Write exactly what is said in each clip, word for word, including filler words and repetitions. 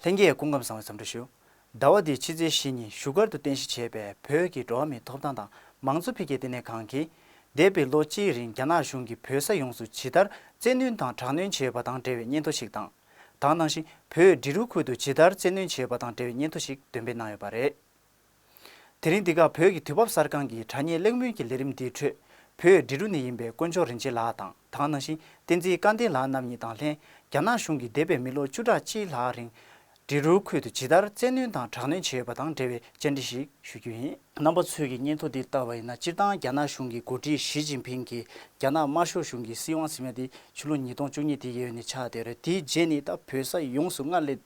ལྷན་རྒྱས་སྐུ་ཁམས་བཟང་བའི་འཚམས་འདྲི་ཞུ། ཟླ་བ་འདིའི་ཕྱི་ཚེས་བཞི་ཉིན་བཞུགས་སྒར་དུ་རྟེན་གཞི་བྱས་པའི་བོད་ཀྱི་འགྲོ་བ་མིའི་ཐོབ་ཐང་དང་མང་གཙོ་འཕེལ་རྒྱས་ལྟེ་གནས་ཁང་གིས། འདས་པའི་ལོ་གཅིག་རིང་རྒྱ་ནག་གཞུང་གིས་བོད་ས་ཡོངས་སུ་ཇི་ལྟར་བཙན་གནོན་དང་དྲག་གནོན་བྱས་པ་དང་འབྲེལ་བའི་སྙན་ཐོ་ཞིག་དང་། དེ་ནང་བཞིན་བོད་འབྲི་རུ་ཁུལ་དུ་ཇི་ལྟར་བཙན་གནོན་བྱས་པ་དང་འབྲེལ་བའི་སྙན་ཐོ་ཞིག་འདོན་སྤེལ་གནང་ཡོད་པ་རེད། དེ་རིང་འདི་ག་བོད་ཀྱི་དུས་བབ་གསར་ཁང་གི་དྲ་བརྙན་གླེང་མོལ་གྱི་ལས་རིམ་འདིའི་ཁྲོད། བོད་འབྲི་རུ་ནས་ཡིན་པའི་དཀོན་མཆོག་རིན་ཆེན་ལགས་དང་། དེ་ནང་བཞིན་བསྟན་འཛིན་སྐལ་ལྡན་ལགས་རྣམ་གཉིས་དང་ལྷན། རྒྱ་ནག་གཞུང་གིས་འདས་པའི་མི་ལོ་བཅུ་ཕྲག་གཅིག་ལྷག་རིང་། འབྲི་རུ་ཁུལ་དུ་ཇི་ལྟར་བཙན་གནོན་དང་དྲག་གནོན་བྱས་ཡོད་པ་དང་འབྲེལ་བའི་བཅར་འདྲི་ཞིག་ཞུ་རྒྱུ་ཡིན། རྣམ་པ་ཚོས་ཀྱི་སྙན་ཐོ་འདི་ལྟ་བ་ཡིན་ན། སྤྱིར་བཏང་རྒྱ་ནག་གཞུང་གི་འགོ་ཁྲིད་ཞི་ཅིན་ཕིང་གིས་རྒྱ་ནག་དམར་ཤོག་གཞུང་གི་སྲིད་དབང་ཟིན་པ་དེ་ཕྱི་ལོ་ཉིས་སྟོང་བཅུ་གཉིས་དེ་ཡོལ་ནས་ཆགས་བསྡད་རེད། དེའི་རྗེས་ནས་ད་བོད་ས་ཡོངས་སུ་སྔར་ལས་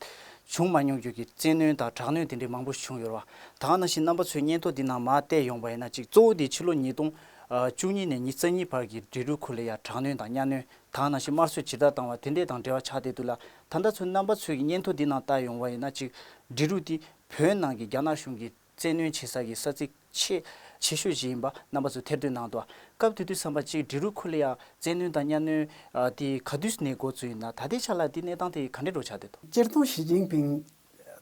བྱུང་མ་མྱོང་རྒྱུ་གི་བཙན་གནོན་དང་དྲག་གནོན་དེ་འདྲའི་མང་པོ་བྱུང་ཡོད་རེད་བ། དེ་ནང་བཞིན་རྣམ་པ་ཚོས་སྙན་ཐོ་འདི་ནང་མར་བལྟས་ཡོང་བ་ཡིན་ན། གཅིག་གཙོ་བོ་དེ་ཕྱི་ལོ་ཉིས་སྟོང་བཅུ་གཉིས་ནས་ཉི་ཤུ་རྩ་གཉིས་བར་གྱི་འབྲི་རུ་ཁུལ་ལ་ཡང་དྲག་གནོན་དང་གཉའ་གནོན། དེ་ནང་བཞིན་དམར་གསོད་ཇི་ལྟར་བཏང་བ་དེ་འདྲས་དང་འབྲེལ་བ་ཆགས་བསྡད་འདུག་ལ། ད་ལྟ་ཚོ་རྣམ་པ་ཚོས་ཀྱི་སྙན་ཐོ་འདི་ནང་ལྟ་ཡོང་བ་ཡིན་ན། གཅིག་འབྲི་རུ་དེ་བོད་ནང་གི་རྒྱ་ནག་གཞུང་གི་བཙན་གནོན་བྱེད་ས་ཀྱི་ས་ཚིགས་ཆེས་ཆེ་ཤོས་ཤིག་ཡིན་པ་རྣམ་པ་ཚོས་ཐེར་འདོན་གནང་འདུག། སྐབས་དེ་དུས་ཙམ་པ་གཅིག་འབྲི་རུ་ཁུལ་ལ་ཡང་བཙན་གནོན་དང་གཉའ་གནོན་ཨ་དེ་ག་དུས་ནས་འགོ་བཙུགས་ཡིན་ན། ད་ལྟའི་ཆ་ལ་དེ་གནས་སྟངས་དེ་ག་འདྲས་འགྲོ་ཆགས་བསྡད་འདུག། སྤྱིར་བཏང་ཞི་ཅིན་ཕིང་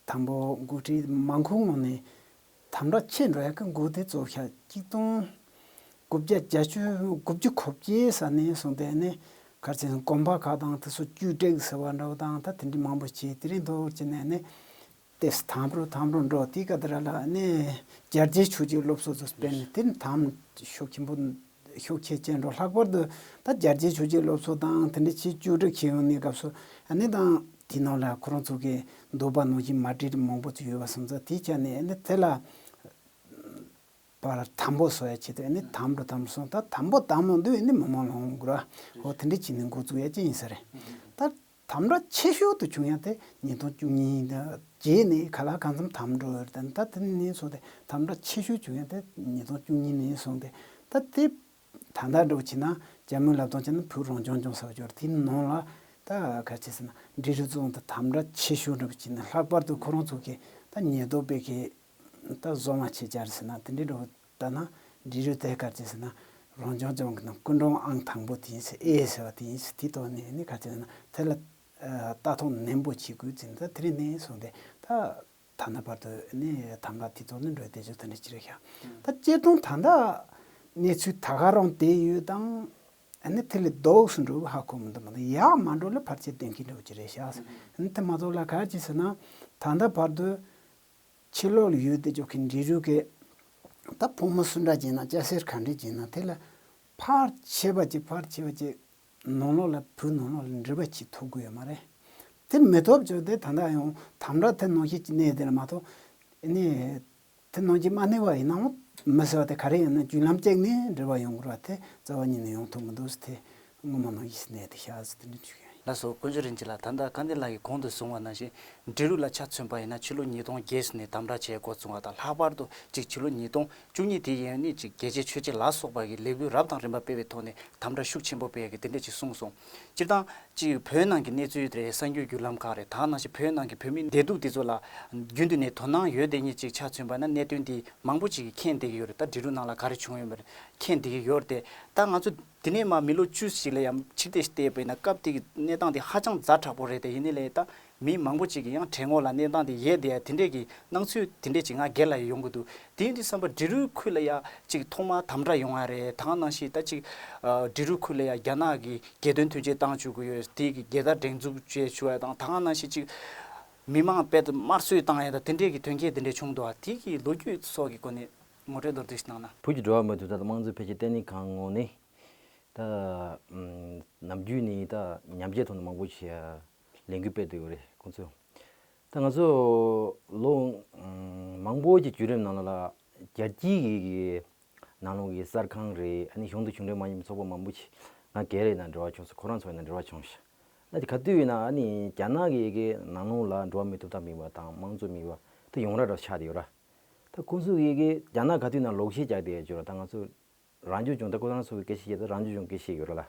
དང་པོ་འགོ་ཁྲིད་མང་ཁུལ་ངོས་ནས་དམ་དྲག་ཆེ་འགྲོ་ཡག་གི་འགོ་དེ་བཙུགས་ཤག། གཅིག་སྟོང་དགུ་བརྒྱ་བརྒྱད་ཅུ་དགུ་བཅུ་གོ་བརྒྱད་ས་ནས་བཟུང་སྟེ་ནས་ག་རེ་ཟེར་ན། གོམ་པ་ཁག་དང་དེ་ཚོ་བཅོས་སྒྲིག་ཟེར་བ་འདྲ་བོ་དང་། ད་དེ་འདྲ་མང་པོ་བྱས། དེ་རིང་མདོར་བྱས་ནས་ནས། ཏེས་དམ་རུ་དམ་རུ་འགྲོ། དེ་ག་དེ་ར་ལ་ནི་རྒྱལ་སྤྱིའི་ཆོས་བརྒྱུད་སློབ་གསོ་ཚོ་སྤེལ་ནས་དེ་ནི་དམ་ཤུགས་ཆེན་པོ་ཤུགས་ཆེ་ཅན་འགྲོ། ལྷག་པར་དུ་ད་རྒྱལ་སྤྱིའི་ཆོས་བརྒྱུད་སློབ་གསོ་དང་དེ་འདྲ་ཆེ་བཅོས་སྒྲིག་བྱེད་ཡོང་ནས་སྐབས་སུ་ཨ་ནི་དང་དེ་ནང་ལ་ཁོ་རང་ཚོ་གི་འདོད་པ་ནང་བཞིན་མ་འགྲིག་མང་པོ་ཚོ་ཡོད་པ་སོང་ཙང་། དེ་ཆ་ནས་ཨ་ནི་དེ་ལ་བར་དམ་པོ་བཟོ་ཡ་ཆེད་དུ་ཨ་ནི་དམ་རུ་དམ་རུ་སོང་། ད་དམ་པོ་དམ་མོ་འདུག་ཨ་ནི་མི་མང་ལོང་དགོས་ར། འོ་དེ་འདྲ་བྱས་ནས་འགོ་བཙུགས་ཡ་ཅི་ཡིན་ས་རེད། ད། དམ་དྲག་ཆེ་ཤོས་དུ་བྱུང་ཡ་དེ་ཉིས་སྟོང་བཅུ་གཉིས་རྗེས་ནས་ག་ལ་གང་འཚམ་དམ་འགྲོ་ཡོད་རེད། ད་དེ་ནས་བཟུང་སྟེ་དམ་དྲག་ཆེ་ཤོས་བྱུང་ཡ་དེ་ཉིས་སྟོང་བཅུ་གཉིས་ནས་བཟུང་སྟེ། ད་དེ་ད་ལྟ་འགྲོ་བྱས་ན་རྒྱ་མི་ལབ་སྟངས་བྱས་ན་བོད་རང་སྐྱོང་ལྗོངས་ཟེར་བ་ཅིག་ཡོད་རེད། དེའི་ནང་ལ་ད་ག་རེ་བྱས་ཟེར་ན་འབྲི་རུ་རྫོང་དེ་དམ་དྲག་ཆེ་ཤོས་འགྲོ་བྱས་ན། ལྷག་པར་དུ་ཁོ་རང་ཚོ་གི་ད་ཉེན་རྟོག་པའི་གི་ད་བཟོ་མ་བྱེད་ཅར་ཟེར་ན་དེ་འདྲའི་འགྲོ། ད་ན་འབྲི་རུ་དེ་ག་རེ་བྱས་ཟེར་ན་རང་སྐྱོང་ལྗོངས་ཀྱི་ནང་སྐུ་མགྲོན་ཨང་དང་པོ་དེ་ཡིན་ཟེར། ཨེ་ཟེར་བ་དེ་ཡིན་ཟེར། དེ་ཐོག་ནས་ནི་ག་རེ་བྱས་ཟེར་ན་དེ་ལ་ལྟ་རྟོག་ནན་པོ་བྱེད་དགོས་ཟེར། ད་དེ་རིང་ནས་བཟུང་སྟེ་ད་ད་ལྟ་བར་དུ་ནི་དམ་དྲག་དེ་ཚོ་ནི་འགྲོ་བསྡད་ཆོག་དེ་འདྲ་ཅིག་རེད་ཤག། ད་སྤྱིར་བཏང་ད་ལྟ་གནས་ཚུལ་ད་ག་རང་བསྡད་ཡོད་དང་། ཨ་ནི་དེ་ལས་ལྡོག་སུ་འགྲོ་ཧ་གོ་མི་འདུག། མ་གཏོགས་ཡག་མ་འགྲོ་ལ་ཕལ་ཆེར་བསྟན་གྱི་འགྲོ་གི་རེད་ཤག། ཨ་ནི་དེ་མ་གཏོགས་ལ་ག་རེ་བྱས་ཟེར་ན་ད་ལྟ་བར་དུ། ཕྱི་ལོགས་ལ་ཡོད་དེ་ཅོག་གི་འབྲི་རུ་གི་ད་ཕོ་མོ་སུ་འདྲ་བྱས་ན་སྐྱ་སེར་ག་འདྲ་བྱས་ན་དེ་ལ་ཕར་ཆེ་བ་ཅིག་ཕར་ཆེ་བ་ཅིག་ནང་ལོགས་ལ་བོད་ནང་ལོགས་ལ་འབྲེལ་བ་བྱེད་ཐུབ་ཀྱི་ཡོད་མ་རེད། དེ་མི་ཐུབ་ཅོག་དེ་ད་ལྟ་ཡང་དམ་དྲག་དེ་ནང་བཞིན་གྱི་གནས་དེ་ལ་མ་གཏོགས་ཨ་ནི་དེ་ནང་བཞིན་མ་གནས་པ་ཡིན་ནའང་མི་ཟེར་བ་དེ་ག་རེ་ཡིན་ན་བརྒྱུད་ལམ་གཅིག་ནས་འབྲེལ་བ་ཡོང་དགོས་ར། དེ་རྩ་བ་ཉིད་ནས་ཡོང་ཐུབ་མི་འདུག་ཟེར། དེ་སྔོན་མ་ནང་བཞིན་གནས་དེ་ཤག་ཟེར་དེ་འདྲ་བྱུང་ཡོད། ལགས་སོ། དཀོན་མཆོག་རིན་ཆེན་ལགས། ད་ལྟ་སྐལ་ལྡན་ལགས་ཀྱིས་གོང་དུ་གསུངས་པ་ནང་བཞིན་འབྲི་རུ་ལ་ཆ་མཚོན་པ་ཡིན་ན་ཕྱི་ལོ་ཉིས་སྟོང་བརྒྱད་ཙམ་ནས་དམ་དྲག་བྱས་འགོ་བཙུགས་པ་དང་། ལྷག་པར་དུ་གཅིག་ཕྱི་ལོ་ཉིས་སྟོང་བཅུ་གཉིས་དེ་ཡན་ནས་གཅིག་རྒྱལ་གཅེས་ཆོས་གཅེས་ལ་སོགས་པ་གི་ལས་འགུལ་རབ་དང་རིམ་པ་སྤེལ་བའི་ཐོག་ནས་དམ་དྲག་ཤུགས་ཆེན་པོ་སྤེལ་ཡག་གི་དེ་འདྲ་ཅིག་གསུངས་སོང་། སྤྱིར་བཏང་གཅིག་བོད་ནང་གི་གནས་ཚུལ་དེ་གསར་འགྱུར་བརྒྱུད་ལམ་ཁག་རེད། ད་ནང་བཞིན་བོད་ནང་གི་བོད་མིའི་བདེ་སྡུག་དེ་ཚོ་ལ་རྒྱུན་དུ་ནས་དོ་སྣང་ཡོད་དེ་ཉིད་ཅིག་ཆ་མཚོན་པ་ན་གནད་དོན་དེ་མང་པོ་ཅིག་གིས་མཁྱེན་བསྡད་ཀྱི་ཡོད་རེད། ད་འབྲི་རུ་ནང་ལ་ག་རེ་བྱུང་ཡོད་མེད་མཁྱེན་བསྡད་ཀྱི་ཡོད་རེད་དེ། ད་ང་ཚོ་དེ་ནས་མར་མི་ལོ་བཅུ་ཞིག་ལ་ཡང་ཕྱིར་བལྟས་བལྟས་པ་ཡིན་ན་སྐབས་དེ་གི་གནས་སྟངས་དེ་ཧ་ཅང་ཛ་དྲག་པོ་རེད་དེ། ཡིན་ནའི་ལས་ད་མི་མང་པོ་ཅིག་གིས་ཡང་དྲན་ངོ་ལ་གནས་སྟངས་དེ་ཡལ་བསྡད་ཡ་དེ་འདྲས་ཀྱི་སྣང་ཚུལ་དེ་འདྲས་ཅིག་ང་སྒེར་ལ་ཡང་ཡོང་གི་འདུག། དེ་ཡིན་དུས་ཙམ་པ་འབྲི་རུའི་ཁུལ་ལ་ཡ་ཅིག་ཐོག་མར་དམ་དྲག་ཡོང་ཡ་རེད། ད་ག་ནང་བཞིན་ད་ཅིག་ཨ་འབྲི་རུའི་ཁུལ་ལ་ཡ་རྒྱ་ནག་གི་རྒྱལ་དོན་མཐུན་རྐྱེན་བཏང་བཅུག་གི་ཡོད། དེ་གི་རྒྱལ་དར་སྒྲེང་འཛུགས་བྱས་བཅུག་ཡ་དང་། ད་ག་ནང་བཞིན་ཅིག་མི་མང་དཔེ་དམར་གསོད་བཏང་ཡ་དང་དེ་འདྲས་ཀྱི་དོན་རྐྱེན་དེ་འདྲས་བྱུང་འདུག། ཨ་དེ་གི་ལོ་རྒྱུས་སོགས་ཀྱི་སྐོར་ནས་ངོ་སྤྲོད་མདོར་བསྡུས་ཤིག་གནང་ན། བོད་ཀྱི་འགྲོ་བ་མིའི་ཐོབ་ཐང་དང་དམངས་གཙོ་འཕེལ་རྒྱས་ལྟེ་གནས་ཁང་ངོས་ནས། ད་ནམ་རྒྱུན་ནས་ད་ཉམས་ཞིབ་ཐོག་ནས་མང་པོ་ཞིག་ལས་འགུལ་སྤེལ་བསྡད་ཡོད་རེད་ཁོང་ཚོས། ད་ང་ཚོ་ལོ་མང་པོ་ཞིག་བརྒྱུད་རིམ་ནང་ལ་རྒྱལ་སྤྱིའི་གི་ནང་ལོགས་ཀྱི་གསར་ཁང་རེད། ཨ་ནི་གཞུང་དང་གཞུང་འབྲེལ་མ་ཡིན་པའི་ཚོགས་པ་མང་པོ་ཞིག་ང་སྒེར་ཡིན་ན་འབྲེལ་བ་བྱུང་སོང་། ཁོ་རང་ཚོ་ཡིན་ན་འབྲེལ་བ་བྱུང་ཞིང་། ཨ་ནི་ག་དུས་ཡིན་ན་ཨ་ནི་རྒྱ་ནག་གི་གི་ནང་ལོགས་ལ་འགྲོ་བ་མིའི་ཐོབ་ཐང་མེད་པ་དང་དམངས་གཙོ་མེད་པ་དེ་ཡོངས་གྲགས་འདྲ་ཆགས་བསྡད་ཡོད་ར། ད་ཁོང་ཚོ་གི་གི་རྒྱ་ནག་ག་དུས་ན་ལོག་བཤད་རྒྱག་བསྡད་ཡོད་ར། ད་ང་ཚོ་རང་སྐྱོང་ལྗོངས་ད་ཁོ་རང་ཚོ་གི་སྐད་ཆ་བཤད་ད་རང་སྐྱོང་ལྗོངས་སྐད་ཆ་བཤད་ཡོད་ར་ལ།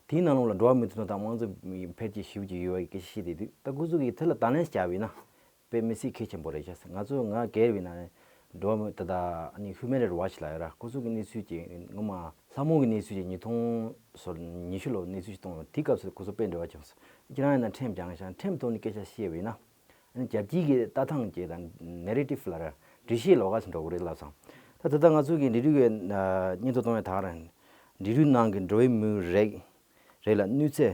དེའི་ནང་ལོགས་ལ་འགྲོ་བ་མིའི་ཐོབ་ཐང་དང་དམངས་གཙོ་འཕེལ་རྒྱས་ཞེ་པོ་ཅིག་ཡོད་པའི་སྐད་ཆ་བཤད་བསྡད་དུས། ད་ཁོ་ཚོ་གིས་དེ་ལ་བརྡ་ལན་བརྒྱབ་པ་ཡིན་ན་དཔེ་མི་སྲིད་གལ་ཆེན་པོ་རེད་ཤག། ང་ཚོ་ང་སྒེར་བ་ཡིན་ན་འགྲོ་བ་མི་ད་ལྟ་ཨ་ནི་ཧུ་མན་རའིཊ་ཝོ་ཆི་ལབ་ཡོད་ར། ཁོ་ཚོ་གི་གནས་ཚུལ་ཅིག་སྔོན་མ་ལྷ་མོ་གི་གནས་ཚུལ་ཅིག་ཉིས་སྟོང་སོ་ཉི་ཤུ་ལོ་གནས་ཚུལ་ཅིག་གཏོང་ཡོད། དེའི་སྐབས་སུ་ཁོ་ཚོ་དཔེ་འབྲེལ་བ་བྱུང་སོང་། ཁྱེད་རང་ཡིན་ན་ཁྲིམས་བསྐྱངས་ཤག། ཁྲིམས་ཐོག་ནས་སྐད་ཆ་བཤད་པ་ཡིན་ན། ཨ་ནི་རྒྱལ་སྤྱིའི་གི་ལྟ་སྟངས་ཅིག་དང་ནེ་རེ་ཊིབ་ལབ་ར། འགྲེལ་བཤད་ལོགས་ཀ་ཞིག་འགྲོ་གི་རེད་ལབ་སོང་། ད་ད་ལྟ་ང་ཚོ་གི་འབྲེལ་ཡོད་ཀྱི་ཨ་སྙན་ཐོ་གཏོང་བའི་ད་ག་རང་འབྲེལ་ཡོད་ནང་གི་འགྲོ་བའི་མིའི་རིགས་རིགས་ལ་གནོད་འཚེ་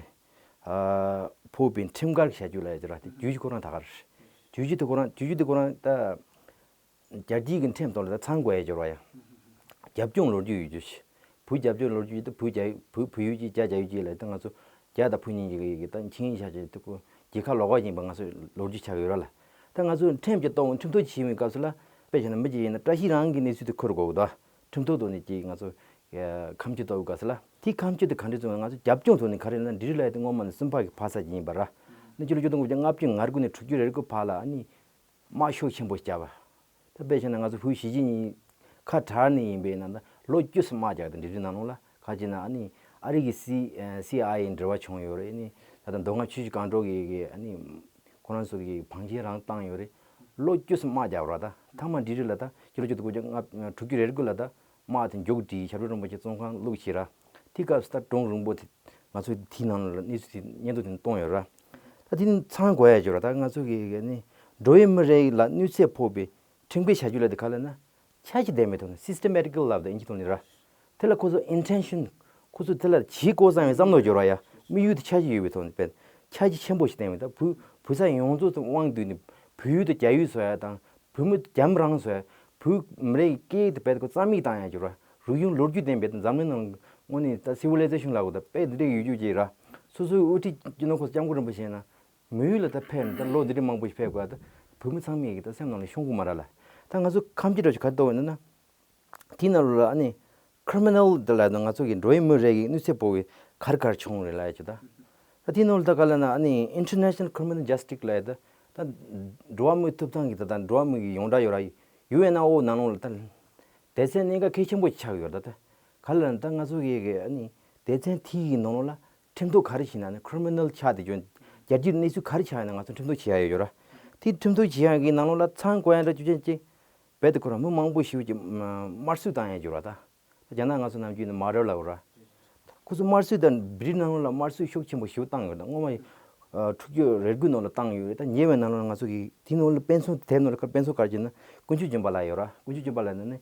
ཨ་ཕོག་པའི་ཁྲིམས་འགལ་གྱི་བྱ་སྤྱོད་ལབ་ཡ་ཅིག་ར། དེ་བརྗོད་གཞི་ཁོ་རང་ད་ག་རེད། བརྗོད་གཞི་དེ་ཁོ་རང་བརྗོད་གཞི་དེ་ཁོ་རང་ད་རྒྱལ་སྤྱིའི་གི་ཁྲིམས་ཐོག་ལ་ད་ཚང་དགོས་ཡ་ཅིག་ར་ཡ། རྒྱབ་ལྗོངས་ལོ་རྒྱུས་ཡོད་རྒྱུ་ཞིག་བོད་རྒྱབ་ལྗོངས་ལོ་རྒྱུས་ཡོད་དུས་བོད་རྒྱ་བོད་བོད་ཡུལ་གྱི་རྒྱ་རྒྱ་ཡུལ་གྱི་ལ་ད་ང་ཚོ་རྒྱ་དང་བོད་གཉིས་ཀྱི་གི་ད་འཆིང་ཡིག་བཞག་བྱས་དུས་ཁོ་རྒྱལ་ཁབ་ལོགས་ཀ་ཡིན་པ་ང་ཚོ་ལོ་རྒྱུས་ཆགས་ཡོད་ར་ལ། ད་ང་ཚོ་ཁྲིམས་ཀྱི་ཐོག་ཁྲིམས་ཐོག་བྱེད་པའི་སྐབས་སུ་ལ་དཔེ་བྱས་ན་མི་གཅིག་ཡིན་ན་བཀྲ་ཤིས་རང་གི་གནས་ཚུལ་དེ་འཁུར་དགོས་གི་འདུག་ཁྲིམས་ཐོག་ཐོག་ནས་ཅིག་ང་ཚོ་ཁ་མཆུ་བཏབ་སྐབས་སུ་ལ་དེ་ཁ་མཆུ་དེ་ག་འདྲ་བཙུགས་ན་ང་ཚོ་རྒྱབ་ལྗོངས་ཐོག་ནས་ག་རེ་ལབ་ན་འབྲི་རུ་ལ་ཡ་དེ་སྔོན་མ་ནས་སུམ་པ་གི་ཕ་ས་ཅིག་ཡིན་པ་ར། ནི་སྤྱི་ལོ་ཆིག་སྟོང་དགུ་བརྒྱ་ལྔ་བཅུ་ང་དགུ་ནས་དྲུག་ཅུ་རེ་དགུ་བར་ལ་ཨ་ནི་དམག་ཤུགས་ཆེན་པོ་བརྒྱབ་པ། ད་དཔེ་བྱས་ན་ང་ཚོ་བོད་གཞིས་བྱེས་གཉིས་ཁ་བྲལ་ནས་ཡིན་པས་ན་ད་ལོ་བཅུ་ཙམ་དམག་རྒྱག་དང་འབྲི་རུའི་ནང་ལོགས་ལ་ག་ཅི་ན་ཨ་ནི་ཨ་རི་གི་སི་སི་ཨའི་ཨེ་འབྲེལ་བ་བྱུང་ཡོད་རེད། ཨ་ནི་ད་ལྟ་མདོ་སྔགས་ཆོས་བརྒྱུད་གང་དྲོ་གི་གི་ཨ་ནི་ཁོ་རང་ཚོ་གི་བང་ཆེན་རང་བཏང་ཡོད་རེད། ལོ་བཅུ་ཙམ་དམག་རྒྱག་པ་ར། ད་ཐ་མ་འབྲི་རུ་ལ་ད་སྤྱི་ལོ་ཆིག་སྟོང་དགུ་བརྒྱ་ལྔ་དྲུག་ཅུ་རེ་དགུ་ལ་ད་དམག་དེ་མཇུག་སྒྲིལ། ཞབས་དྲུང་རིན་པོ་ཆེ་བཙོན་ཁང་བླུགས་བྱས་ར། དེ་སྐབས་སུ་ད་ཀྲོང་རིན་པོ་ཆེ་ང་ཚོས་དེའི་ནང་ལ་གནས་ཚུལ་དེ་སྙན་ཐོ་དེ་གཏོང་ཡོད་ར། ད་དེ་ནི་ཚང་དགོས་ཡ་ཅིག་ར། ད་ང་ཚོ་གི་གི་ནི་འགྲོ་བའི་མི་རིགས་ལ་གནོད་འཚེ་ཕོག་པའི་ཁྲིམས་འགལ་བྱ་སྤྱོད་ལ་དེ་ག་ལ་ན་ཆ་ཅིག་ལྡན་པའི་ཐོག་ནས་སིས་ཊེ་མེ་ཊི་ཀལ་ལབ་ད་ཨིན་ཇི་ཐོག་ནས་ར། དེ་ལ་ཁོ་ཚོ་ཨིན་ཊེན་ཤན་ཁོ་ཚོ་དེ་ལ་བྱེད་དགོས་བསམ་པའི་བསམ་བློ་སྦྱོར་བ་ཡ་དམིགས་ཡུལ་དེ་ཆ་ཅིག་ཡོད་པའི་ཐོག་ནས་དཔེ་ཆ་ཅིག་ཆེན་པོ་ཞིག་བསྟན་པའི་ད་བོད་བོད་ས་ཡོངས་རྫོགས་དུ་དབང་བསྡུས་ནས་བོད་ཡུལ་དུ་རྒྱ་ཡུལ་བཟོ་ཡ་དང་། བོད་མི་རྒྱ་མི་རང་བཟོ་ཡ། བོད་མི་རིགས་སྐད་དེ་རྦད་དེ་ཁོ་རྩ་མེད་བཏང་ཡ་ཅིག་ར། རིག་གཞུང་ལོ་རྒྱུས་ལྡན་པའི་འཛམ་གླིང་ནང་དངོས་གནས་ད་སི་ཝི་ལའི་ཛེ་ཤན་ལབ་དགོས་ད་དཔེ་འདི་འདྲ་ཡོད་རྒྱུ་ཅིག་ར། སོ་སོའི་དབུ་ཁྲིད་སྤྱི་ནོར་གོང་ས་སྐྱབས་མགོན་རིན་པོ་ཆེ་ན་མི་ཡུལ་ལ་ད་ཕེབས་ནས་ད་ལོ་འདི་འདྲ་མང་པོ་ཞིག་ཕེབས་དགོས་ད་བོད་མི་ཚང་མས་ཀྱི་ད་སེམས་ནང་ལ་ཤོང་གི་མ་རེད་ལ། ད་ང་ཚོ་ཁམས་ཀྱི་འགྲོ་ཞིག་ག་རེ་གཏོགས་ཡོད་ན་ན། དེའི་ནང་ལ་ཨ་ནི་ཁི་རི་མི་ནལ་དེ་ལ་ང་ཚོ་གི་འགྲོ་བའི་མི་རིགས་ཀྱི་གནོད་འཚེ་ཕོག་པའི་ག་རེ་ག་རེ་བྱུང་རེད་ལབ་ཡ་ཅིག་ད། ད་དེའི་ནང་ལ་ད་ག་ལ་ན་ཨ་ནི་International Criminal Justice ལབ་ཡ་ད། ད་འགྲོ་བ་མིའི་ཐོབ་ཐང་གི་ད་ད་འགྲོ་བ་མི་གི་ཡོངས་གྲགས་ཡོད་ར། ཡུ་ཨེན་ཨོ་ནང་ལོགས་ལ་ད་སྡེ་ཚན་གནད་འགག་གལ་ཆེན་པོ་ཆགས་ཡོད་ར་ད། ག་ལ་ན་ད་ང་ཚོ་གི་གི་ཨ་ནི་སྡེ་ཚན་དེའི་གི་ནང་ལོགས་ལ་ཁྲིམས་ཐོག་ག་རེ་བྱས་ན་ནི་ཁི་རི་མི་ནལ་ཆགས་དེ་ཅོ་རྒྱལ་སྤྱིའི་གནས་ཚུལ་ག་རེ་ཆགས་ཡོད་ན་ང་ཚོ་ཁྲིམས་ཐོག་བྱེད་ཡ་ཡོད་ར། དེ་ཁྲིམས་ཐོག་བྱེད་ཡ་གི་ནང་ལོགས་ལ་ཚང་དགོས་ཡ་འདྲ་ཅོ་ཅན་ཅིག་རྦད་དེ་ཁོ་རང་མི་མང་པོ་ཞིག་གིས་དམར་གསོད་བཏང་ཡ་ཅིག་ར་ད། རྒྱ་ནག་ང་ཚོ་ནམ་རྒྱུན་ནས་མར་ཌར་ལབ་ར། ཁོ་ཚོ་དམར་གསོད་དང་བི་རི་ནང་ལ་དམར་གསོད་ཤུགས་ཆེན་པོ་ཞིག་བཏང་ཡོད་ད། སྔོན་མ་ཡི་དྲུག་ཅུ་རེ་དགུ་ནང་ལ་བཏང་ཡོད་རེད། ད་ཉེ་བའི་ནང་ལ་ང་ཚོ་གི་དེ་ནང་ལ་དཔེ་མཚོན་དེབ་ནང་ལ་དཔེ་མཚོན་ག་རེ་བྱས་ན་དཀོན་མཆོག་སྦྱིན་པ་ལགས་ཡོད་ར། དཀོན་མཆོག་སྦྱིན་པ་ལགས་ནི་ནི་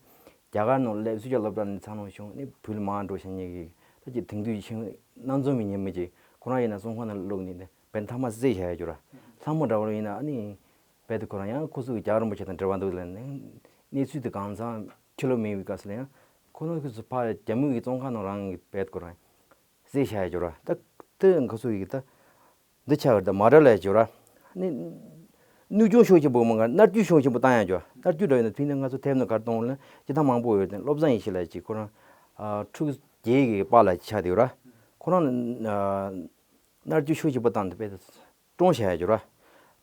རྒྱ་གར་ནང་སླེབས་སུ་ཇཱ་སློབ་གྲྭ་ནས་འཚར་ལོངས་བྱུང་ནི་བོད་ལ་མར་འགྲོ་བྱེད་མཁན་གི་ད་ཅིག་དེང་དུས་ཆེན་སྣ་འཛོམས་མི་ཉེ་མི་ཅིག་ཁོ་རང་ཡིན་ན་བཙོན་ཁང་ནང་བླུགས་ནས་ནི་བན་ཐ་མ་བསད་བཞག་ཡ་ཅིག་ར། ལྷ་མོ་འདྲ་བོ་ཡིན་ན་ཨ་ནི། རྦད་དེ་ཁོ་རང་ཡང་ཁོ་ཚོ་གི་རྒྱལ་བ་རིན་པོ་ཆེ་དང་འབྲེལ་བ་འདུག་ལབ་ནས་གནས་ཚུལ་དེ་གང་ཚང་ཁྱི་ལོ་མེད་པའི་སྐབས་སུ་ལ་ཡང་ཁོ་རང་ཁོ་ཚོ་ཕར་རྒྱ་མི་གི་བཙོན་ཁང་ནང་རང་གི་རྦད་ཁོ་རང་བསད་བཞག་ཡ་ཅིག་ར། ད་དེ་ཁོ་ཚོ་གི་ད་འདི་ཆགས་ཡོད་ད་མར་ཌར་ལབ་ཡ་ཅིག་ར། ནི་གནོད་སྐྱོན་ཤུགས་ཆེན་པོ་མང་ག་མནར་གཅོད་ཤུགས་ཆེན་པོ་བཏང་ཡ་ཅིག་མནར་གཅོད་འདྲ་ཡོད་ན་དེ་ནི་ང་ཚོ་དེབ་ནང་ག་རེ་གཏོང་ལབ་ན་སྤྱི་བཏང་མང་པོ་ཡོད་དེ་བློ་བཟང་ཡེ་ཤེས་ལབ་ཡ་ཅིག་ཁོ་རང་ཕྲུ་གུ་བརྒྱད་ཀྱི་པཱ་ལགས་ཆགས་བསྡད་ཡོད་ར། ཁོ་རང་ནི་མནར་གཅོད་ཤུགས་ཆེན་པོ་བཏང་སྟེ་དཔེ་བཀྲོངས་བྱས་ཡོད་ར།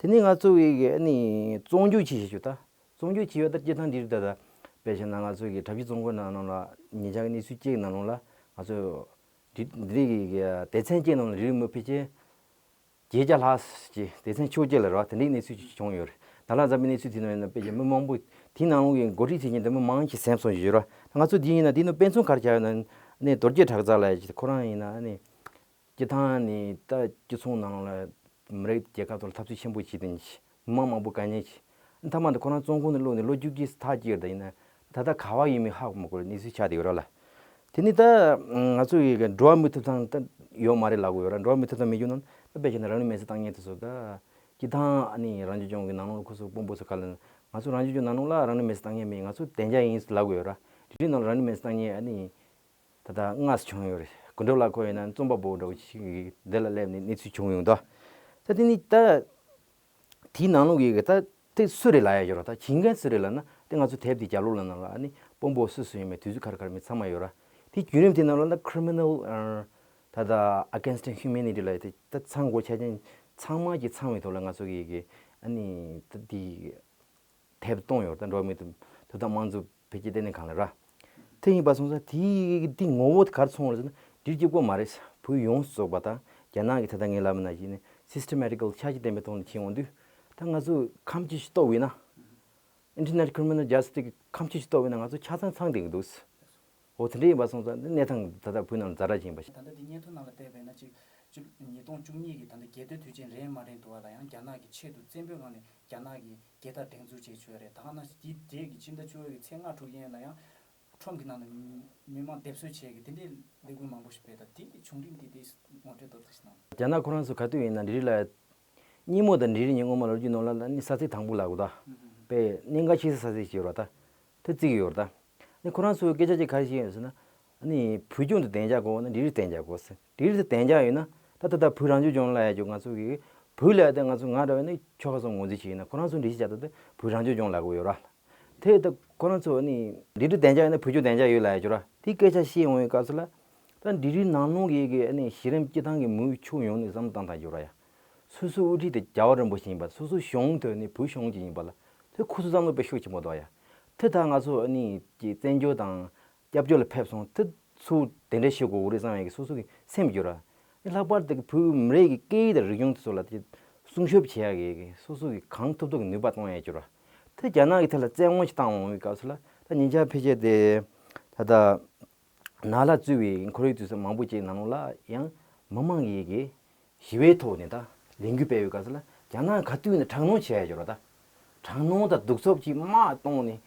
དེ་ནས་ང་ཚོ་གི་ཨ་ནི་བཙོན་འཇུག་བྱས་བྱས་ད། བཙོན་འཇུག་བྱས་ཡོད་ད་སྤྱིར་བཏང་འདི་རིགས་ད་ད། དཔེ་བྱས་ན་ང་ཚོ་གི་གྲྭ་བཞི་བཙོན་ཁང་ནང་ལོགས་ལ་ཉེ་ཆར་གྱི་གནས་ཚུལ་གཅིག་ནང་ལོགས་ལ་ང་ཚོ་འདི་འདི་རིགས་ཀྱི་སྡེ་ཚན་གཅིག་ནང་ལ་རེ་རེ་མི་ཕལ་ཆེར་བརྒྱད་བརྒྱ་ལྷག་ཅིག་སྡེ་ཚན་ཆུང་ཆུང་ལ་ར་དེ་འདྲའི་གནས་ཚུལ་ཅིག་བྱུང་ཡོད་རེད། ད་ལན་ཙམ་པའི་གནས་ཚུལ་དེ་ནང་ཡིན་ན་དཔེ་བྱས་མི་མང་པོ་དེའི་ནང་ལོགས་ཀྱི་འགོ་ཁྲིད་ཟེར་མཁན་དེ་མི་མང་ཞིག་གཟིམས་སོང་ཞིག་ཡོད་ར། ང་ཚོ་འདི་ཡིན་ན་འདི་ནི་དཔེ་མཚོན་ག་རེ་ཆགས་ཡོད་ན་ནི་རྡོ་རྗེ་གྲགས་ཚང་ལགས་ཅིག་ཁོ་རང་ཡིན་ན་ནི། སྤྱིར་བཏང་ནི་ད་སྤྱི་ཚོགས་ནང་ལ་མི་རིགས་རྒྱལ་ཁབ་ཐོག་ལ་འཐབ་རྩོད་ཆེན་པོ་བྱས་ཏེ་ནི་མི་མང་མང་པོ་དཀའ་ངལ་ཆེ། མཐའ་མ་དུ་ཁོ་རང་བཙོན་ཁང་ནས་བླུགས་ནས་ལོ་བཅུ་གཅིག་ཐག་བཅད་ད་ཡིན་ན་ད་ལྟ་ག་བ་ཡིན་མིན་ཧ་གོ་མི་དགོས་པའི་གནས་ཚུལ་ཆགས་བསྡད་ཡོད་ར་ལ། དེ་ནི་ད་ང་ཚོ་ཡི་གི་འགྲོ་བ་མིའི་ཐོབ་ཐང་ད་ཡོད་མ་རེད་ལབ་དགོས་ཡོད་ར། འགྲོ་བ་མིའི་ཐོབ་ཐང་མེད་རྒྱུ་ནང་ད་དཔེ་བྱས་ན་རང་ལུས་མེར་སྲེག་བཏང་མཁན་དེ་ཚོ་ད་སྤྱིར་བཏང་ཨ་ནི་རང་སྐྱོང་ལྗོངས་ཀྱི་ནང་ལོགས་ལ་ཁོ་ཚོ་དཔོན་པོ་ཚོ་ག་ལ་ང་ཚོ་རང་སྐྱོང་ལྗོངས་ནང་ལོགས་ལ་རང་ལུས་མེར་སྲེག་བཏང་མཁན་མེད། ང་ཚོ་བདེ་འཇགས་ཡིན་ལབ་དགོས་ཡོད་ར། དེ་འདྲའི་ནང་ལ་རང་ལུས་མེར་སྲེག་བཏང་མཁན་ཨ་ནི། ད་ལྟ་ལྔ་ཙམ་བྱུང་ཡོད་རེད། དགུ་འགྲོ་ལ་ཁོ་ཡིན་ན་རྩོམ་པ་པོ་འདྲ་བོ་ཞིག་གིས་འདི་ལ་སླེབས་ནས་གནས་ཚུལ་བྱུང་ཡོང་ད། ད་དེ་ནི་ད་དེའི་ནང་ལོགས་ཀྱི་ད་དེ་སུ་རེད་ལབ་ཡ་ཡོད་རེད། ད་བྱེད་མཁན་སུ་རེད་ལབ་ན་དེ་ང་ཚོ་དེབ་དེ་རྒྱབ་ལོགས་ལ་ནང་ལ་ཨ་ནི་དཔོན་པོ་སུ་སུ་ཡིན་མིན་དུས་ཚོད་ག་རེ་ག་རེ་མིན་ཚང་མ་ཡོད་ར། དེ་བརྒྱུད་རིམ་དེ་ནང་ལ་ད་criminal ད་ད་against humanity ལབ་ཡ་དེ་ད་ཚང་དགོས་ཆ་རྐྱེན་ཚང་མ་གྱི་ཚང་བའི་ཐོག་ལ་ང་ཚོ་གི་གི་ཨ་ནི་ད་དེ། དེབ་གཏོང་ཡོད་ད། འགྲོ་བ་མིའི་ཐོབ་ཐང་དམངས་གཙོ་འཕེལ་རྒྱས་ལྟེ་གནས་ཁང་ལ་ར། དེ་ཡིན་པ་སོང་ཙང་དེའི་དེ་ངོ་བོ་དེ་ག་རེ་མཚོན་པ་རེད་ཟེར་ན་འདིར་གཅིག་པོ་མ་རེད། བོད་ཡོངས་སུ་རྫོགས་པ་དང་རྒྱ་ནག་གི་ད་ལྟ་ངས་ལབ་པ་ནང་བཞིན་ནི་systematical ཆ་ཤས་ལྡན་པའི་ཐོག་ནས་ཕྱིན་འོང་དུས་ད་ང་ཚོས་ཁམས་ཅིག་ཞིག་གཏོགས་པ་ཡིན་ན། International Criminal Justice གི་ཁམས་ཅིག་ཞིག་གཏོགས་པ་ཡིན་ན་ང་ཚོ་ཆ་ཚང་ཚང་བསྡད་ཀྱི་འདུག་འོ་དེ་འདྲ་ཡིན་པ་སོང་ཙང་འདི་གནས་སྟངས་ད་ལྟ་བོད་ནང་ལ་ཛ་དྲག་ཅིག་ཡིན་པ་ཞིག་ད་ལྟ་འདི་སྙན་ཐོ་ནང་ལ་བལྟས་པས་ན་ཅིག་ཉིས་སྟོང་བཅུ་གཉིས་ཀྱི་ད་ལྟ་རྒྱལ་དོན་དུས་ཆེན་རན་མ་རན་འདུག་པ་ལ་ཡང་རྒྱ་ནག་གི་ཆེད་དུ་བཙན་པོའི་ངང་ནས་རྒྱ་ནག་གི་རྒྱལ་དར་སྒྲེང་འཛུགས་བྱས་ཆོག་ཡ་རེད། ད་ག་ནང་བཞིན་དེའི་རྗེས་ཀྱི་ཕྱི་ཟླ་བཅུ་པའི་གི་ཚེས་ལྔ་དྲུག་ཡིན་ན་ཡང་ཁྲོམ་གྱི་ནང་ནས་མི་མང་སྡེབ་གསོད་བྱས་ཀྱི་དེ་འདྲའི་ལས་འགུལ་མང་པོ་ཞིག་སྤེལ། ད་དེ་གི་བྱུང་རིམ་དེ་དེ་ངོ་སྤྲོད་ཏོག་ཙམ་ཞིག་གནང་། རྒྱ་ནག་ཁོ་རང་ཚོ་ག་དུས་ཡིན་ན་འབྲི་རིགས་ལ་སྙེ་མོ་དང་འབྲི་རིགས་ཉིན་སྔོན་མ་ལོ་རྒྱུས་ནང་ལ་ནི་ས་ཚིགས་དང་པོ་ལ་གོ་ད་པས་གནད་འགག་ཆེ་ས་ས་ཚིགས་ཅིག་ཡོད་ར། ད་དེ་བརྩི་གི་ཡོད་ར། ད་ནི་ཁོ་རང་ཚོའི་སྐད་ཆ་ཅིག་ག་རེ་བཤད་ཡོད་ཟེར་ན། ནི་བོད་ལྗོངས་དུ་བདེ་འཇགས་དགོས་ན་འབྲི་རིགས་བདེ་འཇགས་དགོས་ཟེར། འབྲི་རིགས་དེ་བདེ་འཇགས་ཡོད་ན་ད་ད་ད་བོད་རང་སྐྱོང་ལྗོངས་ལ་ཡ་ཅིག་ང་ཚོ་གི་བོད་ལ་ཡ་དེ་ང་ཚོ་ང་འདྲ་བས་ནི་ཆོལ་ཁ་གསུམ་ངོས་འཛིན་བྱེད་ཡིན་ན་ཁོ་རང་ཚོ་འབྲི་གཞི་བྱ་ད་དེ་བོད་རང་སྐྱོང་ལྗོངས་ལ་གོ་ཡོད་ར། དེ་ད་ཁོ་རང་ཚོ་ནི་འབྲི་རིགས་བདེ་འཇགས་ཡོད་ན་བོད་ལྗོངས་བདེ་འཇགས་ཡོད་ལ་ཡ་ཅིག་ར། དེ་སྐད་ཆ་བཤད་འོང་བའི་སྐབས་སུ་ལ། ད་འབྲི་རིགས་ནང་ལོགས་ཀྱི་གི་ཨ་ནི་གཞི་རིམ་སྤྱི་བཏང་གི་མི་ཕྱོགས་ཡོངས་ནས་བསམ་བློ་བཏང་ཐག་ཡོད་ར་ཡ། སོ་སོའི་དབུ་ཁྲིད་དེ་རྒྱལ་བ་རིན་པོ་ཆེ་ཡིན་པ། སོ་སོའི་གཞུང་དེ་ནི་བོད་གཞུང་གཅིག་ཡིན་པ་ལ་དེ་ཁོ་ཚོ་བསམ་བློ་དཔེ་ཤུགས་ཆེན་པོ་འདུག་ཡ། དེ་ད་ང་ཚོ་ཨ་ནི་ཀྱི་བཙན་བྱོལ་དང་སྐྱབས་བཅོལ་ལ་ཕེབས་སོང་དེ་ཚོ་དེ་འདྲ་བྱེད་དགོས་རེད་བསམ་ཡ་གི་སོ་སོ་གི་སེམས་འགྱུར་ར། ལྷག་པར་དུ་བོད་མི་རིགས་ཀྱི་སྐད་ཡིག་དང་རིག་གཞུང་དེ་ཚོ་ལ་དེ་སྲུང་སྐྱོབ་བྱེད་ཡ་གི་སོ་སོ་གི་གང་ཐུབ་ཐུབ་ཀྱི་ནུས་པ་གཏོང་ཡ་འགྱུར་ར། དེ་རྒྱ་ནག་གི་ཐད་ལ་བཙན་དབང་ཞིག་བཏང་འོང་བའི་སྐབས་སུ་ལ་ད་ཉེ་ཆར་ཕལ་ཆེར་དེ་ད་ལྟ། ནག་ལྷ་གཙོས་པའི་ཁོར་ཡུག་དུས་ཚོད་མང་པོ་ཅིག་ནང་ལོགས་ལ་ཡང་མི་མང་གིས་ཀྱི་ཞི་བའི་ཐོག་ནས་ད་ལས་འགུལ་སྤེལ་བའི་སྐབས་སུ་ལ་རྒྱ་ནག་ག་དུས་ནས་དྲག་གནོན་བྱས་ཡ་ཡོད་རེད་ད། དྲག་གནོན་དང་གདུག་རྩུབ་ཀྱི་དམག་གཏོང་ནས་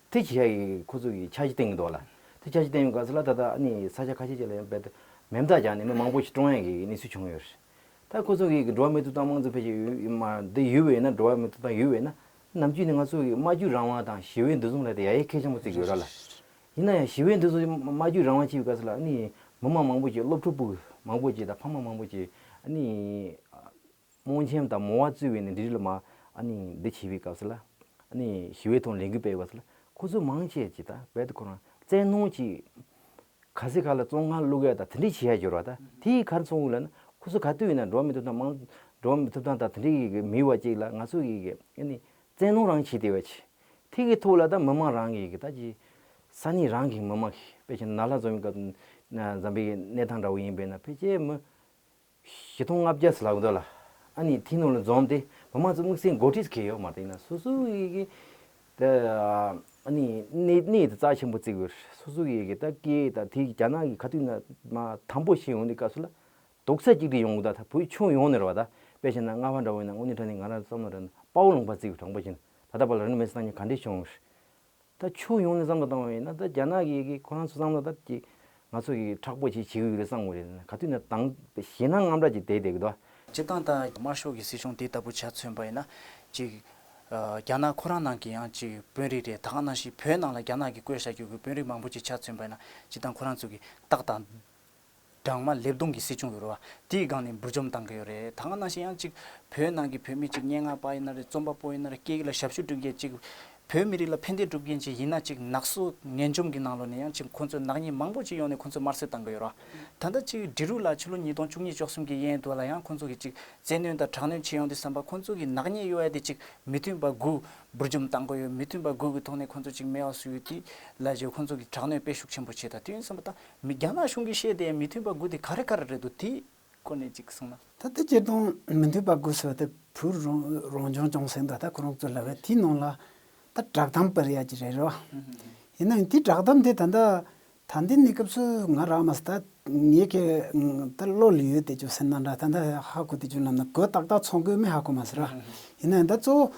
དེ་བྱས་ཡ་ཡི་ཁོ་ཚོ་གི་འཆར་གཞི་བཏིང་གི་འདུག་ལ། དེ་འཆར་གཞི་བཏིང་བའི་སྐབས་སུ་ལ་ད་ལྟ་ཨ་ནི་ས་ཆ་ཁ་ཤས་ཅིག་ལ་ཡང་རྦད་དེ་མེ་མདའ་རྒྱག་ནས་མི་མང་པོ་ཞིག་བཀྲོངས་ཡ་གི་གནས་ཚུལ་བྱུང་ཡོད་རེད། ད་ཁོ་ཚོ་གི་འགྲོ་བ་མིའི་ཐོབ་ཐང་དམངས་གཙོ་ཕལ་ཆེར་ཡོད་མ་འདི་ཡོད་པས་ན་འགྲོ་བ་མིའི་ཐོབ་ཐང་ཡོད་པས་ན་ནམ་རྒྱུན་ནས་ང་ཚོ་གི་སྨྲ་བརྗོད་རང་དབང་དང་ཞི་བའི་འདུ་འཛོམས་ལ་དེ་ཡ་ཡི་གལ་ཆེན་པོ་བརྩི་གི་ཡོད་ར་ལ། ཡིན་ན་ཡང་ཞི་བའི་འདུ་འཛོམས་སྨྲ་བརྗོད་རང་དབང་བྱེད་པའི་སྐབས་སུ་ལ་ཨ་ནི་མི་མང་མང་པོ་ཅིག་སློབ་ཕྲུག་པུ་མང་པོ་ཅིག་དང་ཕ་མ་མང་པོ་ཅིག་ཨ་ནི་རྨོངས་ཆེན་དང་མོ་བ་གཙོས་པའི་ནི་འདི་རིགས་ལ་མ་ཨ་ནི་འདི་བྱེད་པའི་སྐབས་སུ་ལ་ཨ་ནི་ཞི་བའི་ཐོག་ལས་འགུལ་སྤེལ་བའི་སྐབས་སུ་ལ་ཁོ་ཚོ་མང་ཆེ་ཅིག་དང་རྦད་དེ་ཁོ་རང་བཙན་གནོན་གྱིས་ག་ཚོད་ག་ལ་བཙོན་ཁང་བླུག་ཡ་དང་དེ་འདྲས་བྱེད་ཡ་འགྱུར་བ་དང་དེ་ཡིས་ག་རེ་མཚོན་གྱི་ལབ་ན་ཁོ་ཚོ་ག་དུས་ཡིན་ན་འགྲོ་བ་མིའི་ཐོབ་ཐང་མང་འགྲོ་བ་མིའི་ཐོབ་ཐང་དང་དེ་འདྲས་ཀྱི་མི་བ་ཅིག་ལ་ང་ཚོ་གི་གི་ཨ་ནི་བཙན་གནོན་རང་བྱེད་བསྡད་པ་ཅིག་དེ་གི་ཐོག་ལ་ད་མི་མང་རང་གི་གི་ད་ཅི་ས་གནས་རང་གི་མི་མང་གི་དཔེ་ཆ་ནག་ལྷ་འཛོམས་པའི་སྐབས་འཛམ་བུའི་གནས་སྟངས་འདྲ་བོ་ཡིན་པས་ན་ཕལ་ཆེར་མི་བཞི་སྟོང་ལྔ་བརྒྱ་ཟེར་ལབ་འདུག་ལ། ཨ་ནི་དེ་ནང་ལ་འཛོམས་ཏེ་མི་མང་ཚོ་དམིགས་བསལ་འགོ་ཁྲིད་གལ་ཡོད་མ་རེད། ཡིན་ན་སོ་སོ་ཡི་གི་ད་ཨ་ནི་གནས་གནས་དེ་རྩ་ཆེན་པོ་བརྩི་དགོས། སོ་སོ་ཡི་གི་ད་སྐད་ད་དེ་རྒྱ་ནག་གི་ཁ་ཐུག་ན་མ་དམ་པོ་ཤེས་ཡོང་དུས་སྐབས་སུ་ལ་རྡོག་རྩ་གཅིག་སྒྲིལ་ཡོང་གི་ད་ད་བོད་ཁྱོན་ཡོངས་ནས་རེད་བ། ད་དཔེ་བྱས་ན་རྔ་བ་འདྲ་བོ་ཡིན་ན་དངོས་གནས་དྲང་གནས་ང་རང་བསམ་བློ་རེད་ན་དཔའ་བོ་ལུང་པ་བརྩི་དགོས། དྲང་པོ་བྱས་ན་ད་ལྟ་བར་ལ་རིན་མེད་སང་ཉིན་ག་འདྲས་བྱུང་། ད་ཕྱོགས་ཡོངས་ནས་བསམ་བློ་བཏང་བ་ཡིན་ན་ད་རྒྱ་ནག་གི་གི་ཁོ་རང་ཚོ་བསམ་བློ་ད་ཀྱི་ང་ཚོ་གི་མཁྲེགས་པོ་ཅིག་བྱེད་ཀྱི་ཡོད་རེད་བསམ་གྱི་རེད། ག་དུས་ན་དང་ཞེད་སྣང་དངངས་སྐྲག་ཅིག་དེ་བསྡད་ཀྱི་འདུག་སྤྱིར་བཏང་ད་དམར་ཤོག་གི་སྲིད་གཞུང་དེ་ལྟ་བུ་ཆ་མཚོན་པ་ཡིན་ན་ཅིག་རྒྱ་ནག་ཁོ་རང་ནང་གི་ཡང་ཅིག་དཔོན་རིགས་རེད། ད་ག་ནང་བཞིན་བོད་ནང་ལ་རྒྱ་ནག་གི་བསྐོས་བཞག་རྒྱུ་གི་དཔོན་རིགས་མང་པོ་ཅིག་ཆ་མཚོན་པ་ཡིན་ན་སྤྱིར་བཏང་ཁོ་རང་ཚོ་གི་སྟག་དང་སྦྲང་མ་ལེབ་མདོང་གི་སྲིད་སྐྱོང་ཡོད་རེད་བ། དེའི་སྒང་ནས་འབུར་འཇོམས་བཏང་གི་ཡོད་རེད། ད་ག་ནང་བཞིན་ཡང་ཅིག་བོད་ནང་གི་བོད་མི་ཅིག་སྙན་ངག་པ་ཡིན་ན་རེད། རྩོམ་པ་པོ་ཡིན་ན་རེད། སྐད་ཡིག་ལ་ཞབས་ཞུ་སྒྲུབ་མཁན་ཅིག་བོད་མི་རིགས་ལ་ཕན་བདེ་སྒྲུབ་མཁན་ཅིག་ཡིན་ན་ཅིག་ནག་བསུབ་ངན་འཇོམས་ཀྱི་ནང་ལོགས་ནས་ཡང་ཅིག་ཁོང་ཚོས་ནག་ཉེས་མང་པོ་ཅིག་ཡོང་ནས་ཁོང་ཚོ་དམར་གསོད་བཏང་གི་ཡོད་རེད་བ། ད་ལྟ་ཅིག་འབྲི་རུ་ལ་ཕྱི་ལོ་ཉིས་སྟོང་བཅུ་གཉིས་བཅུ་གསུམ་གྱི་གཡས་དུ་ལ་ཡང་ཁོང་ཚོ་གི་ཅིག་བཙན་གནོན་དང་དྲག་གནོན་བྱེད་ཡོང་དུས་ཙམ་པ་ཁོང་ཚོ་གི་ནག་ཉེས་གཡོ་ཡ་དེ་ཅིག་མི་མཐུན་པ་དགུ་འབུར་འཇོམས་བཏང་གི་ཡོད། མི་མཐུན་པ་དགུ་གི་ཐོག་ནས་ཁོང་ཚོ་ཅིག་མེད་པ་བཟོ་ཡོད་དེ་ལ་ཅིག་ཁོང་ཚོ་གི་དྲག་གནོན་དཔེ་ཤུགས་ཆེན་པོ་བྱེད། ད་དེ་ཡིན་ཙམ་པ་ད་མི་རྒྱ་ནག་གཞུང་གིས་བཤད་དེ་མི་མཐུན་པ་དགུ་དེ་ག་རེ་ག་རེ་རེད་འདུག་དེ་སྐོར་ནས་ཅིག་གསུངས་ན། ད་དེ་སྤྱིར་བཏང་མི་མཐུན་པ་དགུ་ཟེར་བ་དེ་བོད་རང་རང་སྐྱོང་ལྗོངས་ཟེར་འདུག་ད་ཁོ་རང་ཚོ་ལབ་པའི་དེའི་ནང་ལ་ད་བསྒྲགས་གཏམ་སྤེལ་ཡ་ཅིག་རེད་རེད་བ། ཡིན་ན་ཡང་དེ་བསྒྲགས་གཏམ་དེ་ད་ལྟ་ད་འདི་ནི་སྐབས་སུ་ང་རག་མ་སོང་། ད་ངེད་ཀྱི་ད་བློ་ལ་ཡོད་དེ་ཅུ་སེམས་ནང་འདྲ་ད་ད་ཧ་གོ་དེ་ཅུ་ལབ་ན་གོ་ཏག་ཏག་ཚོང་དགོས་མེད་ཧ་གོ་མ་སོང་ར། ཡིན་ན་ཡང་ད་གཙོ་བོ་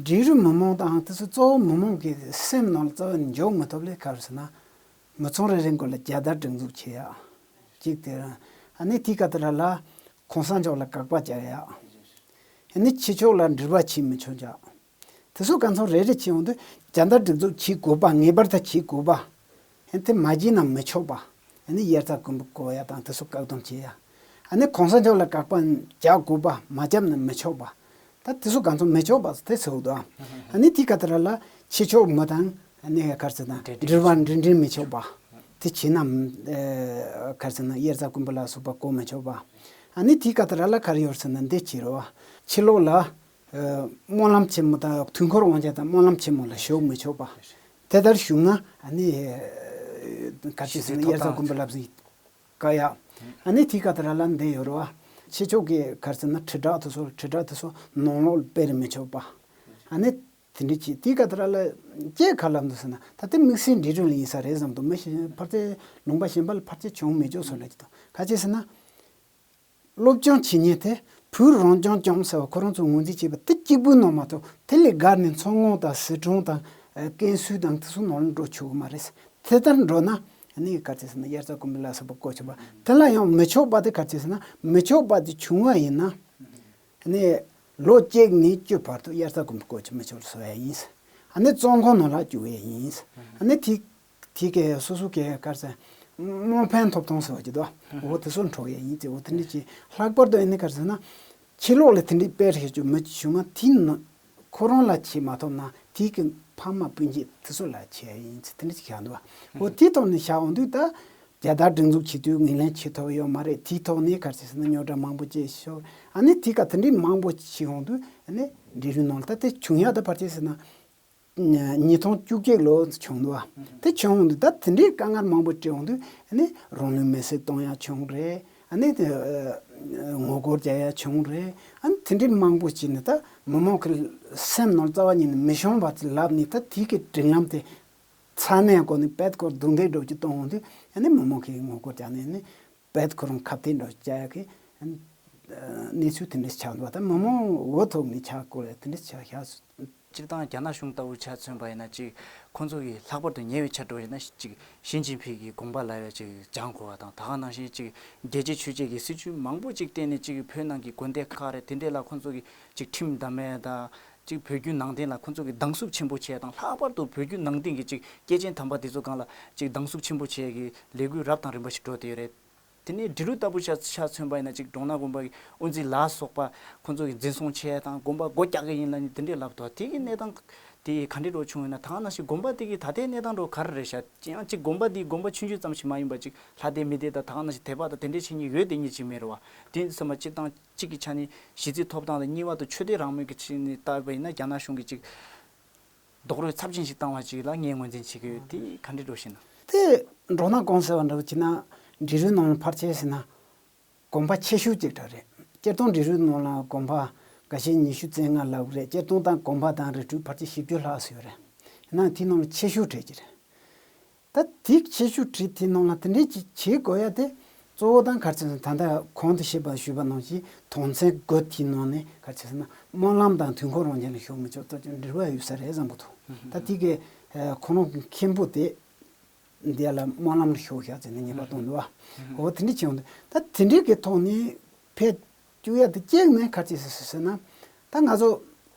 འབྲི་རུ་མི་མང་དང་དེ་ཚོ་གཙོ་བོ་མི་མང་གི་སེམས་ནང་ལ་རྩ་བ་ནས་འཇོག་མི་ཐུབ་ལས་ག་རེ་ཟེར་ན། མི་ཚང་རེ་རེ་མགོ་ལ་རྒྱལ་དར་སྒྲེང་འཛུགས་བྱེད་ཡ། གཅིག་དེ་རང་། ཨ་ནི་དེའི་ཁ་ཐུག་ར་ལ་གོང་ས་མཆོག་ལ་དགག་པ་བྱ་ཡ། ཨ་ནི་ཕྱི་ཕྱོགས་ལ་འགྲེལ་པ་བྱེད་མི་ཆོག་ཡ། དེ་ཚོ་གང་ཚང་རེ་རེ་བྱེད་ཡོང་དུས་རྒྱལ་དར་སྒྲེང་འཛུགས་བྱེད་དགོས་པ་ངེས་པར་དུ་བྱེད་དགོས་པ། ཨ་ནི་དེ་མ་བྱས་ན་མི་ཆོག་པ། ཨ་ནི་དབྱར་རྩྭ་དགུན་འབུ་བརྐོ་ཡ་དང་དེ་ཚོ་བཀག་སྡོམ་བྱེད་ཡ། ཨ་ནི་གོང་ས་མཆོག་ལ་དགག་པ་རྒྱག་དགོས་པ་མ་བརྒྱབ་ན་མི་ཆོག་པ། ད་དེ་ཚོ་གང་ཚང་མི་ཆོག་པ་དེ་ཚོ་འདུག་ཨ་ནི་དེའི་ཁ་ཐུག་ར་ལ་ཕྱི་ཕྱོགས་མི་དང་ཨ་ནི་ག་རེ་ཟེར་ན་འབྲེལ་འབྲེལ་བ་འབྲེལ་འདྲིས་མི་ཆོག་པ། དེ་བྱས་ན་ཨ་ག་རེ་ཟེར་ན་དབྱར་རྩྭ་དགུན་འབུ་ལ་སོགས་པ་བརྐོ་མི་ཆོག་པ། ཨ་ནི་དེའི་ཁ་ཐུག་ར་ལ་ག་རེ་ཡོད་ཟེར་ན་འདི་བྱེད་རོགས། ཕྱི་ལོགས་ལ་ཨ་སྨོན་ལམ་ཆེན་མོ་དང་དུས་འཁོར་དབང་ཆེན་དང་སྨོན་ལམ་ཆེན་མོ་ལ་ཞུགས་མི་ཆོག་པ། དེ་ལྟར་ཞུགས་ན་ཨ་ནི་ཨ་ག་རེ་ཟེར་ན་དབྱར་རྩྭ་དགུན་འབུ་ལ་བཟི། བཀག་ཡ། ཨ་ནི་དེའི་ཁ་ཐུག་ར་ལ་འདི་ཡོད་རེད་བ། ཕྱི་ཕྱོགས་ཀྱི་ག་རེ་ཟེར་ན་དྲིལ་བསྒྲགས་དེ་ཚོ་དྲིལ་བསྒྲགས་དེ་ཚོ་ནང་ལོགས་ལ་སྤེལ་མི་ཆོག་པ། ཨ་ནི་དེ་འདྲ་བྱེད། དེའི་ཁ་ཐུག་ར་ལ་ཅི་ག་ལབ་འདུག་ཟེར་ན་ད་ལྟ་དམིགས་བསལ་འབྲི་རུ་ལ་ཡིན་ས་རེད་བསམ་འདུག་མི་གཞན་ཕལ་ཆེར་ལུང་པ་གཞན་པ་ལ་ཕལ་ཆེར་བྱུང་མི་འཇུག་བཟོ་འདྲ་ཅིག་དང་ག་ཅི་ཟེར་ན། སློབ་སྦྱོང་བྱེད་མཁན་དེ་བོད་རང་སྐྱོང་ལྗོངས་ཟེར་བ་ཁོ་རང་ཚོས་ངོས་འཛིན་བྱས་པ་དེ་གཅིག་པུའི་ནང་མ་གཏོགས། དེ་ལས་བརྒལ་ནས་མཚོ་སྔོན་དང་ཟི་ཁྲོན་དང་ཀན་སུའུ་དང་དེ་ཚོའི་ནང་ལ་འགྲོ་ཆོག་གི་མ་རེད། དེ་ལྟར་འགྲོ་ན་ནི་ག་རེ་ཟེར་ན་དབྱར་རྩྭ་དགུན་འབུ་ལ་སོགས་པ་བཀོལ་ཆོག་པ། དེ་ལ་ཡང་མི་ཆོག་པ་དེ་ག་རེ་ཟེར་ན། མི་ཆོག་པ་དེ་བྱུང་བ་ཡིན་ན། ནས་ལོ་གཅིག་ནས་བཅུ་བར་དུ་དབྱར་རྩྭ་དགུན་འབུ་བཀོལ་ཆོག་མི་ཆོག་ལ་བཟོ་ཡ་ཡིན། ཨ་ནི་བཙོན་ཁང་ནང་ལ་བཅུག་ཡ་ཡིན། ཨ་ནི་དེ་དེ་གའི་སོ་སོ་གའི་ག་རེ་ཟེར། དམག་ཕན་ཐོབ་ཐང་ཟེར་བ་ཅིག་འདུག་འོ་དེ་ཚོ་འཕྲོག་ཡ་ཡིན་ཟེར། འོ་དེ་འདྲ་ཅིག་ལྷག་པར་དུ་ཨ་ནི་ག་རེ་ཟེར་ན། ཕྱི་ལོགས་ལ་དེ་འདྲའི་དཔེ་རེ་ཞིག་མི་བྱུང་ན། དེ་ནི་ཁོ་རང་ལ་བྱེད་མ་ཐུབ་ན་དེ་གི་ཕ་མ་སྤུན་མཆེད་དེ་ཚོ་ལ་བྱེད་ཡ་ཡིན་ཟེར། དེ་འདྲ་ཅིག་བཞག་འདུག་འོ་དེ་ཐོག་ནས་བཞག་འོང་དུས་ད། རྒྱལ་དར་སྒྲེང་འཛུགས་བྱེད་དུས་ངོས་ལེན་བྱེད་ཐུབ་ཡོད་མ་རེད། དེའི་ཐོག་ནས་ག་རེ་ཟེར་ན་རྙོག་དྲ་མང་པོ་སྐྱེས་ཤོར། ཨ་ནི་དེ་ག་དེ་འདྲའི་མང་པོ་བྱུང་འོང་དུས་ཨ་ནི་འབྲི་རུའི་ནང་ལ་ད་དེ་བྱུང་ཡ་ད་ག་རེ་ཟེར་ན། ཉིས་སྟོང་བཅུ་གཅིག་ལོ་བྱུང་འདུག་བ། དེ་བྱུང་འོང་དུས་ད་དེ་འདྲའི་དཀའ་ངལ་མང་པོ་འཕྲད་འོང་དུས་ཨ་ནི་རང་ལུས་མེར་སྲེག་གཏོང་ཡ་བྱུང་རེད། ཨ་ནི་དེ་ངོ་རྒོལ་རྒྱག་ཡ་བྱུང་རེད། ཨ་ནི་དེ་འདྲའི་མང་པོ་བྱས་ནས་ད་མི་མང་གི་སེམས་ནང་རྩ་བ་ཉིད་ནས་མི་ཤོང་བ་དེ་ལབ་ནས། ད་དེ་གི་སྒྲིག་ལམ་དེ་ཚ་ནན་སྒོ་ནས་དཔེ་སྐོར་རྡུང་རྡེག་འདྲ་བོ་ཅིག་གཏོང་འོང་དུས་ཨ་ནི་མི་མང་གིས་ངོ་རྒོལ་རྒྱག་ནས་ནི་དཔེ་ཁོ་རང་ཁ་གཏད་འདྲ་བོ་ཅིག་རྒྱག་ཡ་གི་གནས་ཚུལ་དེ་འདྲ་ཆགས་འདུག་ད་མི་མང་འུ་ཐུག་ནས་ཆགས་སྐོར་ལ་དེ་འདྲ་ཆགས་ཤག་སྤྱིར་བཏང་རྒྱ་ནག་གཞུང་ལྟ་བུ་ཆ་མཚོན་པ་ཡིན་ན་ཅིག་ཁོང་ཚོ་གི་ལྷག་པར་དུ་ཉེ་བའི་ཆར་འགྲོ་ཡིན་ན་ཅིག་ཞི་ཅིན་ཕིང་གི་དགོངས་པ་ལབ་ཡ་ཅིག་སྦྱང་དགོས་པ་དང་། ད་ག་ནང་བཞིན་ཅིག་རྒྱལ་སྤྱིའི་ཆོས་བརྒྱུད་ཀྱི་སྲིད་བྱུས་མང་པོ་ཅིག་བརྟེན་ནས་ཅིག་བོད་ནང་གི་དགོན་སྡེ་ཁག་རེད། དེ་འདྲ་ལ་ཁོང་ཚོ་གི་ཅིག་ཁྲིམས་བསྡམ་ཡ་དང་། ཅིག་བོད་བརྒྱུད་ནང་བསྟན་ལ་ཁོང་ཚོ་གི་སྡང་ཟུག་ཆེན་པོ་བྱས་དང་། ལྷག་པར་དུ་བོད་བརྒྱུད་ནང་བསྟན་གྱི་ཅིག་སྐྱེས་ཆེན་དམ་པ་དེ་ཚོ་སྒང་ལ་ཅིག་སྡང་ཟུག་ཆེན་པོ་བྱས་ཀྱི་ལས་འགུལ་རབ་དང་རིམ་པ་ཞིག་འགྲོ་བསྡད་ཡོད་རེད། དེ་ནས་འབྲི་རུ་ལྟ་བུ་ཆ་ཆ་མཚོན་པ་ཡིན་ན་ཅིག་འབྲོང་ནག་དགོན་པ་གི་དབུ་འཛིན་ལ་སོགས་པ་ཁོང་ཚོ་གི་འཛིན་བཟུང་བྱས་དང་། དགོན་པ་སྒོ་རྒྱག་གི་ཡིན་ལབ་ནས་དེ་འདྲས་ལབ་འདུག་དེ་གི་གནས་སྟངས་དེ་ག་འདྲས་འགྲོ་བྱུང་ཡོད་ན། ད་ག་ནང་བཞིན་དགོན་པ་དེ་གི་ད་ལྟའི་གནས་སྟངས་འགྲོ་ག་རེ་རེད་ཤག་ཡང་ཅིག་དགོན་པ་འདི་དགོན་པ་ཆུང་ཆུང་ཙམ་ཞིག་མ་ཡིན་པ་ཅིག་ལྷ་སྡེ་མི་སྡེ་དང་ད་ག་ནང་བཞིན་དད་པ་དང་དེ་འདྲས་བྱེད་མཁན་ཡོད་བསྡད་མཁན་ཅིག་མེད་རེད་བ། དེ་ཡིན་དུས་ཙམ་པ་སྤྱིར་བཏང་གཅིག་གི་ཆ་ནས་གཞི་རྩའི་ཐོབ་ཐང་དང་། གཉིས་པ་དུ་ཆོས་དད་རང་མོས་ཀྱི་ཆ་ནས་བལྟས་པ་ཡིན་ན་རྒྱ་ནག་གཞུང་གིས་ཅིག་རྡོག་རོལ་ཚབས་ཆེན་ཞིག་བཏང་བ་ཅིག་ལ་ངས་ངོས་འཛིན་བྱེད་ཀྱི་ཡོད། དེ་ག་འདྲས་འགྲོ་ཤེས་ན། དེ་འབྲོང་ནག་དགོན་ཟེར་བ་འདྲ་བོ་བྱས་ན་འབྲི་རུའི་ནང་ལ་ཕལ་ཆེར་ཟེར་ན་དགོན་པ་ཆེ་ཤོས་ཅིག་འདྲ་རེད། སྤྱིར་བཏང་འབྲི་རུའི་ནང་ལ་དགོན་པ་འགའ་ཤས་ཉི་ཤུ་རྩ་ལྔ་ལབ་རེད། སྤྱིར་བཏང་དང་དགོན་པ་དང་རི་ཁྲོད་ཕལ་ཆེར་བཞི་བཅུ་ལྷག་ཙམ་ཡོད་རེད། ཡིན་ནའང་དེའི་ནང་ལ་ཆེ་ཤོས་གྲས་ཅིག་རེད། ད་དེ་ཆེ་ཤོས་གྲས་དེའི་ནང་ལ་དེ་འདྲས་ཅིག་བྱེད་དགོས་ཡ་དེ་གཙོ་བོ་དང་ག་རེ་ཟེར་ན། ད་ལྟ་གོང་དུ་བཤད་པ་ཞུས་པ་ནང་བཞིན་དོན་ཚན་དགུ་དེའི་ནང་ནས་ག་རེ་ཟེར་ན། སྨོན་ལམ་དང་དུས་འཁོར་རང་བཞིན་ལ་ཤོར་མི་ཆོག་ད་ཅིག་འབྲེལ་བ་ཡོད་ས་རེད་བསམ་གྱི་འདུག་ད་དེ་གའི་ཁོ་རང་གི་མཁན་པོ་དེ་འདི་ལ་སྨོན་ལམ་ལ་ཤོར་ཤག་ཟེར་ནས་ཉེས་པ་གཏོང་འདུག་བ། འོ་དེ་འདྲས་བྱུང་འདུག་ད་དེ་འདྲས་ཀྱི་ཐོག་ནས་ཕེབས་བཅུག་ཡ་དེ་གཅིག་ནས་ག་རེ་ཟེར་ཟེར་ན། ད་ང་ཚོ་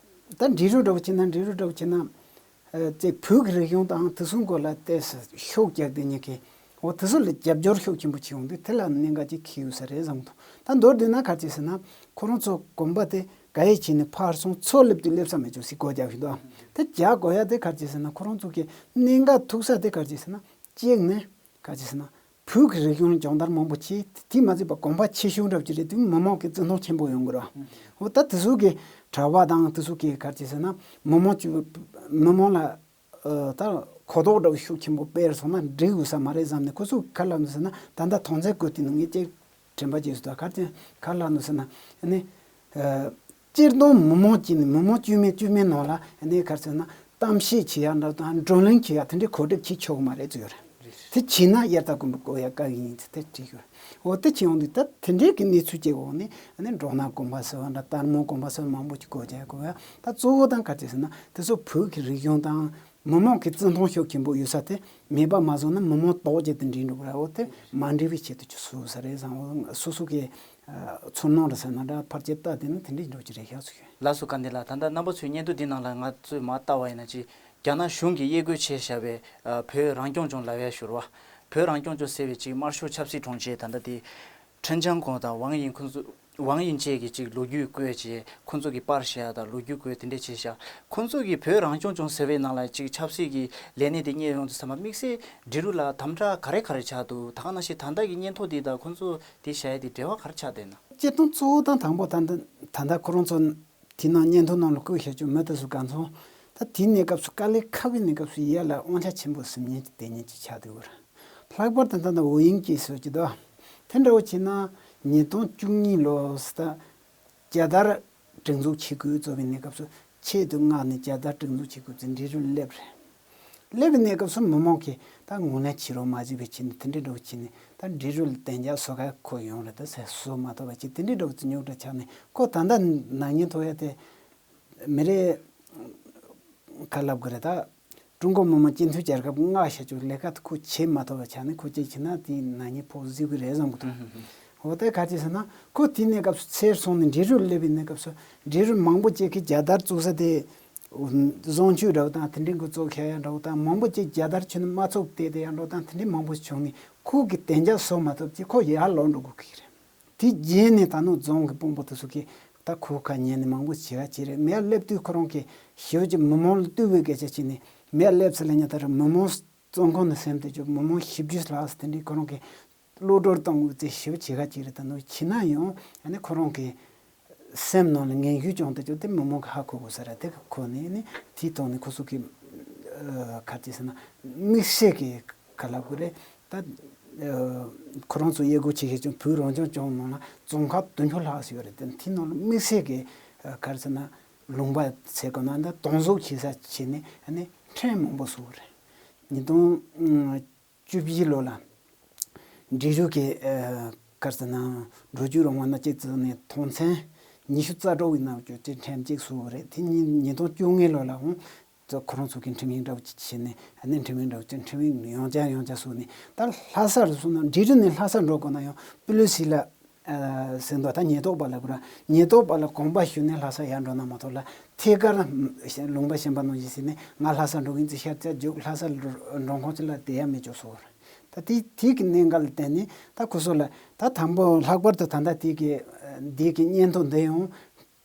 ད་འབྲི་རུ་འདྲ་བོ་བྱས་ན། འབྲི་རུ་འདྲ་བོ་བྱས་ན། ཨ་ཙི་བོད་ཀྱི་རིག་གཞུང་དང་དེ་ཚོའི་སྐོར་ལ་ཏོག་ཙམ་ཤུགས་རྒྱག་བསྡད་མཁན་གྱི། འོ་དེ་ཚོ་ལ་རྒྱབ་སྐྱོར་ཤུགས་ཆེན་པོ་བྱེད་ཡོང་དུས་དེ་ལ་གནད་འགག་ཅིག་འཁེལ་ཡོད་ས་རེད་བསམ་གྱི་འདུག་ད་མདོར་བསྡུས་ན་ག་རེ་ཟེར་ན། ཁོ་རང་ཚོ་དགོན་པ་དེ་ག་ཡེ་བྱས་ནས་ཕར་སོང་། ཚུར་སླེབས་དུས་སླེབས་ས་མེད་ཅོག་ཟིག་སྒོ་རྒྱག་གི་འདུག་དེ་རྒྱག་དགོས་ཡ་དེ་ག་རེ་ཟེར་ན། ཁོ་རང་ཚོ་གི་གནད་འགག་ཐུག་ས་དེ་ག་རེ་ཟེར་ན། གཅིག་ནས་ག་རེ་ཟེར་ན། བོད་ཀྱི་རིག་གཞུང་སྦྱོང་བརྡར་མང་པོ་བྱས། དེ་མ་ཚད་པ་དགོན་པ་ཆེ་ཤོས་འདྲ་བོ་ཅིག་རེད་དུས་མི་མང་གི་བརྩི་མཐོང་ཆེན་པོ་ཡོང་གི་རེད། འོ་ད་དེ་ཚོ་གི་གྲྭ་པ་དང་དེ་ཚོ་གི་ག་རེ་ཟེར་ན། མི་མང་ཅིག་མི་མང་ལ་ཨ་ད་གོ་རྟོགས་འདྲ་བོ་ཤུགས་ཆེན་པོ་སྤེལ་སོང་ན་འགྲིག་ཡོད་ས་མ་རེད་བསམ་ནས། ཁོ་ཚོས་ག་རེ་ལབ་འདུག་ཟེར་ན། ད་ལྟ་དོན་ཚན་དགུ་དེ་ནང་ངས་ཅིག་དྲན་པ་བརྗེད་སོང་། ད་ག་རེ་ག་རེ་ལབ་འདུག་ཟེར་ན། ཨ་ནི་ཨ་སྤྱིར་བཏང་མི་མང་གཅིག་ནས་མི་མང་བཅུ་མེད་བཅུ་མེད་ནང་ལ་ཨ་ནི་ག་རེ་ཟེར་ན། གཏམ་བཤད་བྱེད་ཡ་འདྲ་དང་བགྲོ་གླེང་བྱེད་ཡ་དེ་འདྲའི་གོ་སྒྲིག་བྱེད་ཆོག་གི་མ་རེད་ཟེར་ཡོད་རེད། དེ་བྱས་ན་དབྱར་རྩྭ་དགུན་འབུ་བཀོལ་ཡ་དཀའ་གི་ཡིན་ཟེར་དེ་བྲིས་ཡོད། འོ་དེ་བྱས་ཡོང་དུས་ད་དེ་འདྲའི་གི་གནས་ཚུལ་གྱི་འོག་ནས་ཨ་ནི་འབྲོང་ནག་དགོན་པ་ཟེར་བ་འདྲ། སྟག་མོ་དགོན་པ་ཟེར་བ་མང་པོ་ཅིག་བཀོལ་བྱ་དགོས་ཡ། ད་གཙོ་བོ་དང་ག་རེ་ཟེར་ན། དེ་ཚོ་བོད་ཀྱི་རིག་གཞུང་དང་མི་མང་གི་བརྩི་མཐོང་ཤུགས་ཆེན་པོ་ཡོད་ས་དེ་མེད་པ་མ་བཟོ་ན་མི་མང་དོགས་བྱས་ཏེ་འགྲིག་འགྲོ་གི་རེད། འོ་དེ་མ་འགྲིག་པའི་ཆེད་དུ་ཅིག་བཟོས་ས་རེད་བསམ། འོ་སོ་སོ་གི་ཚོར་སྣང་རེད་ཟེར་ན་འདྲ། ཕལ་ཆེར་ལྟ་བསྡད་ན་དེ་འདྲ་འགྲོ་གི་རེད་ཤག་ཟེར་གྱི་ཡོད། ལགས་སོ། དཀར་མདའ་ལགས། ད་ལྟ་རྣམ་པ་ཚོའི་སྙན་ཐོ་འདི་ནང་ལ་ང་ཚོས་མར་བལྟ་བ་ཡིན་ན་ཅིག་རྒྱ་ནག་གཞུང་གིས་དབྱེ་བགོས་བྱས་བཞག་པའི་ཨ་བོད་རང་སྐྱོང་ལྗོངས་ལབ་ཡ་ཞིག་རེད་བ། བོད་རང་སྐྱོང་ལྗོངས་ཟེར་བའི་ཅིག་དམར་ཤོག་ཆབ་སྲིད་དྲུང་ཆེ་ད་ལྟ་དེ་ཁྲིན་ཅང་ཀོང་དང་ཝང་དབྱིང་ཁོང་ཚོ། ཝང་དབྱིང་བཅས་ཀྱིས་ཅིག་ལོ་རྒྱུས་བཀོད་བྱས། ཁོང་ཚོ་གིས་པར་བཞག་ཡ་དང་ལོ་རྒྱུས་བཀོད་དེ་འདྲས་བྱས་བཞག་ཁོང་ཚོ་གིས་བོད་རང་སྐྱོང་ལྗོངས་ཟེར་བའི་ནང་ལ་ཅིག་ཆབ་སྲིད་ཀྱི་ལས་གནས་དེ་གཉེར་ཡོང་དུས་ཙམ་པ་དམིགས་བསལ་འབྲི་རུ་ལ་དམ་དྲག་ག་རེ་ག་རེ་ཆགས་འདུག་ད་ག་ནང་བཞིན་ད་ལྟ་གི་སྙན་ཐོ་འདི་དང་ཁོང་ཚོ་དེ་བཞག་ཡ་དེ་འབྲེལ་བ་ག་རེ་ཆགས་བསྡད་ན། སྤྱིར་བཏང་གཙོ་བོ་དང་དང་པོ་ད་ལྟ་ད་ལྟ་ཁོ་རང་ཚོ་དེ་ནང་སྙན་ཐོ་ནང་ལ་བཀོད་བཞག་རྒྱུ་མི་དེ་ཚོ་གང་ཚང་ད་དེའི་གནས་སྐབས་སུ། དཀའ་ལས་ཁག་པའི་གནས་སྐབས་སུ་ཡ་ལ་དབང་ཆ་ཆེན་པོ་ཟིན་མཁན་གྱི་དེ་ཉིད་ཅིག་ཆགས་བསྡད་ཡོད་རེད། ལྷག་པར་དུ་ད་ལྟ་ཝུ་དབྱིང་སྐྱིད་ཟེར་གྱི་འདུག་དེ་འདྲ་བོ་བྱས་ན་ཉིས་སྟོང་བཅུ་གཉིས་ལོ་ཟེར། ད་རྒྱལ་དར་སྒྲེང་འཛུགས་བྱེད་དགོས་བཟོ་བའི་གནས་སྐབས་སུ་ཆེད་དུ་མངགས་ནས་རྒྱལ་དར་སྒྲེང་འཛུགས་བྱེད་དགོས་ཚེ་འབྲི་རུ་སླེབས་རེད། སླེབས་པའི་གནས་སྐབས་སུ་མི་མང་གིས་ད་ངོས་ལེན་བྱེད་རོགས་མ་བྱེད་པའི་ཆེད་ནས་དེ་འདྲའི་འགྲོ་བྱས་ནས་ད་འབྲི་རུ་ལ་གཏན་འཇགས་བཟོ་ག་ཁོ་ཡོང་རེད། ད་ཟེར་བཟོ་མ་ཐུབ་པ་བྱས་དེ་འདྲའི་འགྲོ་ཚུལ་ཉོག་དྲ་ཆགས་ནས་ཁོ་ད་ལྟ་ནག་ཉེས་ཐོབ་ཡ་དེ་མི་རེད། ག་ལབ་དགོས་རེད་ད། ཀྲུང་གོ་མི་དམངས་སྤྱི་མཐུན་རྒྱལ་ཁབ་མངའ་བྱ་ཆོག་ལས་ཀ་དེ་ཁོ་བྱེད་མ་ཐུབ་པ་ཆགས་ནས་ཁོ་ཅིག་བྱས་ན་དེའི་ནག་ཉེས་ཕོག་སྲིད་ཀྱི་རེད་བསམ་གི་འདུག་འོ་དེ་ག་ཅི་ཟེར་ན་ཁོ་དེའི་གནས་སྐབས་སུ་ཚེར་སོང་ནས་འབྲི་རུ་སླེབས་པའི་གནས་སྐབས་སུ་འབྲི་རུ་མང་པོ་ཅིག་གིས་རྒྱལ་དར་བཙུགས་ས་དེ་བཟང་སྤྱོད་འདྲ་བོ་དང་དེ་འདྲའི་འགོ་བཙུགས་ཁ་ཡ་འདྲ་བོ་དང་མང་པོ་ཅིག་རྒྱལ་དར་ཁྱོན་ནས་མ་ཚུགས་དེ་དེ་ཡ་འདྲ་བོ་དང་དེ་འདྲའི་མང་པོ་བྱུང་ནས་ཁོ་གི་གཏན་འཇགས་བཟོ་མ་ཐུབ་ཅིག་ཁོ་ཡར་ལོག་འགྲོ་དགོས་ཀྱི་རེད། དེ་རྗེས་ནས་ད་ནུབ་རྫོང་གི་དཔོན་པོ་དེ་ཚོ་གིས་ད་ཁོ་ཁ་ཉན་ནས་མང་པོ་བྱེད་ཡ་བྱེད་རེད། མེད་སླེབས་དུས་ཁོ་རང་གིས་ཞེ་པོ་ཅིག་མི་མང་ལ་བསྟོད་པའི་སྐད་ཆ་བྱས་ནས་མེད་སླེབས་ཚེ་ལ་ཉ་ད་ར་མི་མང་བཙོན་ཁང་ནས་སེམས་དེ་ཅོ་མི་མང་བཞི་བཅུ་ལྷག་ཙམ་དེ་འདྲའི་ཁོ་རང་གིས་གློད་གྲོལ་གཏོང་དགོས་ཚེ་ཞེ་པོ་བྱེད་ཁ་ཅིག་རེད། ད་ནུབ་བྱས་ན་ཡང་ཨ་ནི་ཁོ་རང་གི་སེམས་ནང་ལ་ངན་སྐུལ་བྱུང་སྟེ་ཅོ་དེ་མི་མང་གིས་ཧ་གོ་དགོས་ས་རེད། དེ་གི་ཁོ་ནས་ནི་དེའི་ཐོག་ནས་ཁོ་ཚོ་གི་ཁ་ཅིག་ཟེར་ན་དམིགས་བསལ་གི་ག་ལབ་དགོས་རེད། ད་ཁོ་རང་ཚོ་དབྱེ་སྒོ་ཕྱེ་ཤེས་ཀྱང་བོད་རང་སྐྱོང་ལྗོངས་ནང་ལ་རྫོང་ཁག་བདུན་ཅུ་ལྷག་ཙམ་ཡོད་རེད། དེ་དེའི་ནང་ལ་དམིགས་བསལ་གྱི་ག་རེ་ཟེར་ན་ལུང་པ་ཚད་གོ་ན་འདི་གདོང་བཟུང་བྱེད་ས་བྱས་ནས་ཨ་ནི་ཁྲིམས་མང་པོ་བཟོས་རེད། ཉིས་སྟོང་བཅུ་བཞི་ལོ་ལ་འབྲི་རུ་གི་ག་རེ་ཟེར་ན་འགྲོ་སྐྱོད་རང་དབང་ན་གཅིག་བརྩིས་ནས་དོན་ཚན་ཉི་ཤུ་རྩ་དྲུག་གི་ནང་བཅུག་སྟེ་ཁྲིམས་གཅིག་བཟོས་རེད། དེ་ཉིས་ཉིས་སྟོང་བཅོ་ལྔ་ལོ་ལ་འོང་། ཁོ་རང་ཚོ་གི་ཁྲིམས་ཡིག་འདྲ་བོ་ཅིག་བྱས་ནས་ཨ་ནི་ཁྲིམས་ཡིག་འདྲ་བོ་ཅིག་ཁྲིམས་ཡིག་ཡང་བསྐྱར་ཡང་བསྐྱར་བཟོས་ནས་ད་ལྷ་སར་སོང་ན་འབྲི་རུ་ནས་ལྷ་ས་འགྲོ་དགོས་ན་ཡང་པུ་ལི་སི་ལ་ཟིན་ཐོ་ད་ཉེན་རྟོག་པ་ལ་དགོས་ར། ཉེན་རྟོག་པ་ལ་གོམ་པ་ཞུས་ནས་ལྷ་ས་ཡར་འགྲོ་ན་མ་གཏོགས་ལ་ཐད་ཀར་ལུང་པ་གཞན་པ་ནང་བཞིན་ཟིན་ནས་ང་ལྷ་ས་འགྲོ་གིན་ཙི་ཤར་ཙ་རྒྱུག་ལྷ་ས་མགྲོན་ཁང་ཅིག་ལ་བསྡད་ཡ་མེད་ཅོག་སོ། ད་དེ་དེ་གི་གནད་འགག་ལ་བརྟེན་ནས་ད་ཁོ་ཚོ་ལ་ད་དང་པོ་ལྷག་པར་དུ་ད་ལྟ་དེ་གི་འདི་གི་སྙན་ཐོ་འདི་ཡང་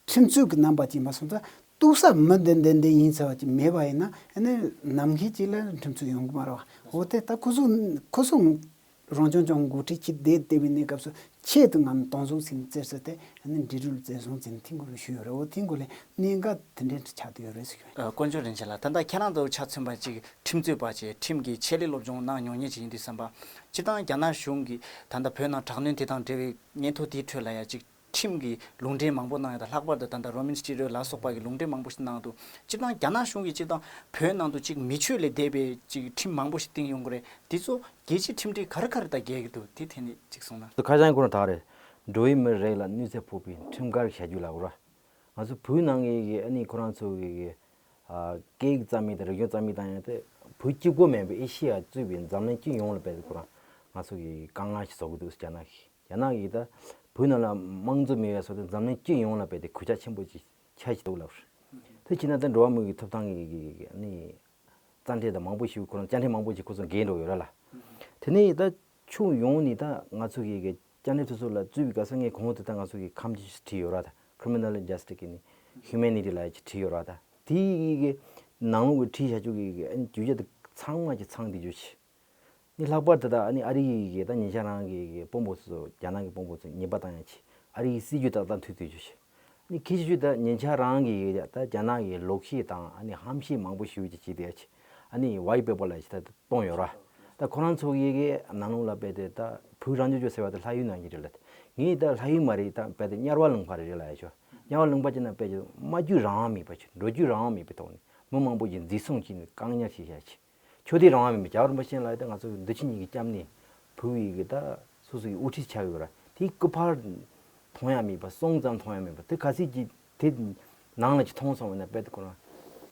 ཁྲིམས་རྩོད་ཀྱི་རྣམ་པ་ཅིག་མ་སོང་ཙང་གཏུག་ས་མི་འདི་འདི་འདི་ཡིན་ཚར་བ་ཅིག་མེད་པ་ཡིན་ན་ཨ་ནི་ནམ་མཁའི་དཀྱིལ་ལ་ཁྲིམས་རྩོད་ཡོང་གི་མ་རེད་བ། འོ་དེ་ད་ཁོ་ཚོ་ཁོ་ཚོ་རང་སྐྱོང་ལྗོངས་འགོ་ཁྲིད་ཅིག་བསྡད་བསྡད་པའི་གནས་སྐབས་སུ་ཆེད་དུ་ང་ནི་གདོང་བཟུང་ཟིན་བཙལ་ས་དེ་ཨ་ནི་འབྲི་རུ་ལ་བཙལ་སོང་ཟིན་ཐིང་གུ་རུ་ཞུས་ཡོད་རེད། འོ་ཐིང་གུ་ལས་གནད་འགག་དེ་འདྲའི་ཆགས་བསྡད་ཡོད་རེད་ཟེར་གྱི་ཡོད། དཀོན་མཆོག་རིན་ཆེན་ལགས། ད་ལྟ་ཁྱེད་རང་དང་ཆ་མཚོན་པ་ཅིག་ཁྲིམས་རྩོད་པ་ཅིག་ཁྲིམས་ཀྱི་ཆེད་ལས་སློབ་སྦྱོང་གནང་མྱོང་མཁན་ཅིག་ཡིན་དུས་ཙམ་པ་སྤྱིར་བཏང་རྒྱ་ནག་གཞུང་གིས་ད་ལྟ་བོད་ནང་དྲག་གནོན་དེ་དང་འབྲེལ་བའི་སྙན་ཐོ་དེའི་ཁྲོད་ལ་ཡ་ཅིག་ཁྲིམས་ཀྱི་ལུང་འདྲེན་མང་པོ་གནང་ཡོད། ད་ལྷག་པར་དུ་ད་ལྟ་རོ་མན་སི་ཊི་རོ་ལ་སོགས་པ་གི་ལུང་འདྲེན་མང་པོ་ཞིག་གནང་འདུག་སྤྱིར་བཏང་རྒྱ་ནག་གཞུང་གིས་སྤྱིར་བཏང་བོད་ནང་དུ་ཅིག་མི་ཆོས་ལས་འདས་པའི་ཅིག་ཁྲིམས་མང་པོ་ཞིག་བཏིང་ཡོང་གི་རེད། དེ་ཚོ་རྒྱལ་སྤྱིའི་ཁྲིམས་སྒྲིག་ག་རེ་ག་རེ་དང་འགལ་གྱི་འདུག་དེ་ཐད་ནས་ཅིག་གསུངས་ན། ཁ་བྱང་ཁོ་རང་དག་རེད། འགྲོ་བའི་མིའི་རིགས་ལ་གནོད་འཚེ་ཕོག་པའི་ཁྲིམས་འགལ་བྱ་རྒྱུ་ལ་འུར། ང་ཚོ་བོད་ནང་གི་ཨ་ནི་ཁོ་རང་ཚོ་གི་སྐད་ཡིག་རྩ་མེད་དང་རིག་གཞུང་རྩ་མེད་བཏང་ཡ་དེ་བོད་གཅིག་པོ་མིན་པའི་ཨེ་ཤེ་ཡ་གཙོས་པའི་འཛམ་གླིང་སྤྱི་ཡོངས་ལ་དཔེ་ཁོ་རང་ང་ཚོ་གི་དཀའ་ངལ་ཞིག་བཟོ་གི་འདུག་རྒྱ་ནག་གིས། རྒྱ་ནག་གིས་ད་བོད་ནང་ལ་དམངས་གཙོ་མེད་པའི་བཟོ་དེ་འཛམ་གླིང་སྤྱི་ཡོངས་ལ་དཔེ་དེ་གོད་ཆག་ཆེན་པོ་ཅིག་ཆགས་ཀྱི་འདུག་ལབ། དེ་བྱས་ན་ད་འགྲོ་བ་མི་གི་ཐོབ་ཐང་གི་གི་གི་ནི་རྩ་འགྲེལ་དང་མང་པོ་ཞིག་ཁོ་རང་བཅར་འདྲི་མང་པོ་ཞིག་ཁོ་ཚོ་འགེལ་འགྲོ་ཡོད་ར་ལ། དེ་ནས་ད་ཕྱོགས་ཡོངས་ནས་ད་ང་ཚོ་གི་གི་བཅར་འདྲི་དེ་ཚོ་ལ་བཙུད་པའི་སྐབས་སུ་ངས་གོང་དུ་ད་ང་ཚོ་གི་ཁམས་ཀྱི་བྲིས་ཡོད་ར། ད་Criminal Justice གི་ནི་Humanity ལ་ཅིག་བྲིས་ཡོད་ར། ད་དེ་གི་གི་ནང་ལོགས་གི་བྲིས་བྱ་ཆོག་གི་གི་ཨ་ནི་བརྗོད་བྱ་དེ་ཚང་མ་ཅིག་ཚང་བསྡད་རྒྱུ་ཞིག་ནི་ལྷག་པར་དུ་ད་ཨ་ནི་ཨ་རི་ཡི་གི་ད་ཉེ་ཆར་རང་གི་གི་དཔོན་པོ་ཚོ་རྒྱ་ནག་གི་དཔོན་པོ་ཚོ་ཉེས་པ་བཏང་ཡ་ཆེ། ཨ་རི་ཡི་སྲིད་ཇུས་ཏག་ཏག་མཐུད་དུ་ཡོད་ཆེ། ནི་ཁྱེད་ཆོས་ད་ཉེ་ཆར་རང་གི་ད་རྒྱ་ནག་གི་ལོག་བཤད་དང་ཨ་ནི་ཧམ་བཤད་མང་པོ་ཞེ་པོ་ཅིག་བྱས་བསྡད་ཡ་ཆེ། ཨ་ནི་White Paper ལ་ཞིག་ད་གཏོང་ཡོད་ར། ད་ཁོ་རང་ཚོ་གི་གི་ནང་ལོགས་ལ་དཔེ་དེ་ད་བོད་རང་སྐྱོང་ལྗོངས་ཟེར་བ་དེ་ལྷ་ཡུལ་ནང་གི་རེད་ལ། ངས་ད་ལྷ་ཡུལ་མ་རེད། ད་དཔེ་དེ་དམྱལ་བ་ལུང་པ་རེད་རེད་ལ་ཡ་ཆོ། དམྱལ་བ་ལུང་པ་ཅིག་ན་དཔེ་ཆོ་སྨྲ་རྒྱུ་རང་དབང་མེད་པ་ཆོ། འགྲོ་རྒྱུ་རང་དབང་མེད་པའི་ཐོག་ནས་མི་མང་པོ་ཞིག་འཛིན་བཟུང་བྱས་ནས་བཀག་ཉར་བྱས་བཞག་ཆེ། ཆོས་དད་རང་དབང་མེད་པའི། རྒྱལ་བ་རིན་པོ་ཆེ་ལ་ཡང་ད་ང་ཚོ་འདི་ཕྱི་གཉིས་ཀྱི་སྐྱབས་གནས་ཕུལ་བའི་གི་ད་སོ་སོ་གི་དབུ་ཁྲིད་ཆགས་ཡོད་ར། དེའི་སྐུ་པར་མཐོང་ཡ་མེད་པ། གསུང་ཙམ་མཐོང་ཡ་མེད་པ། དེ་ག་ཚད་ཀྱི་དེ་ནང་ལ་ཅིག་མཐོང་སོང་བ་ན་དཔེ་དེ་ཁོ་རང་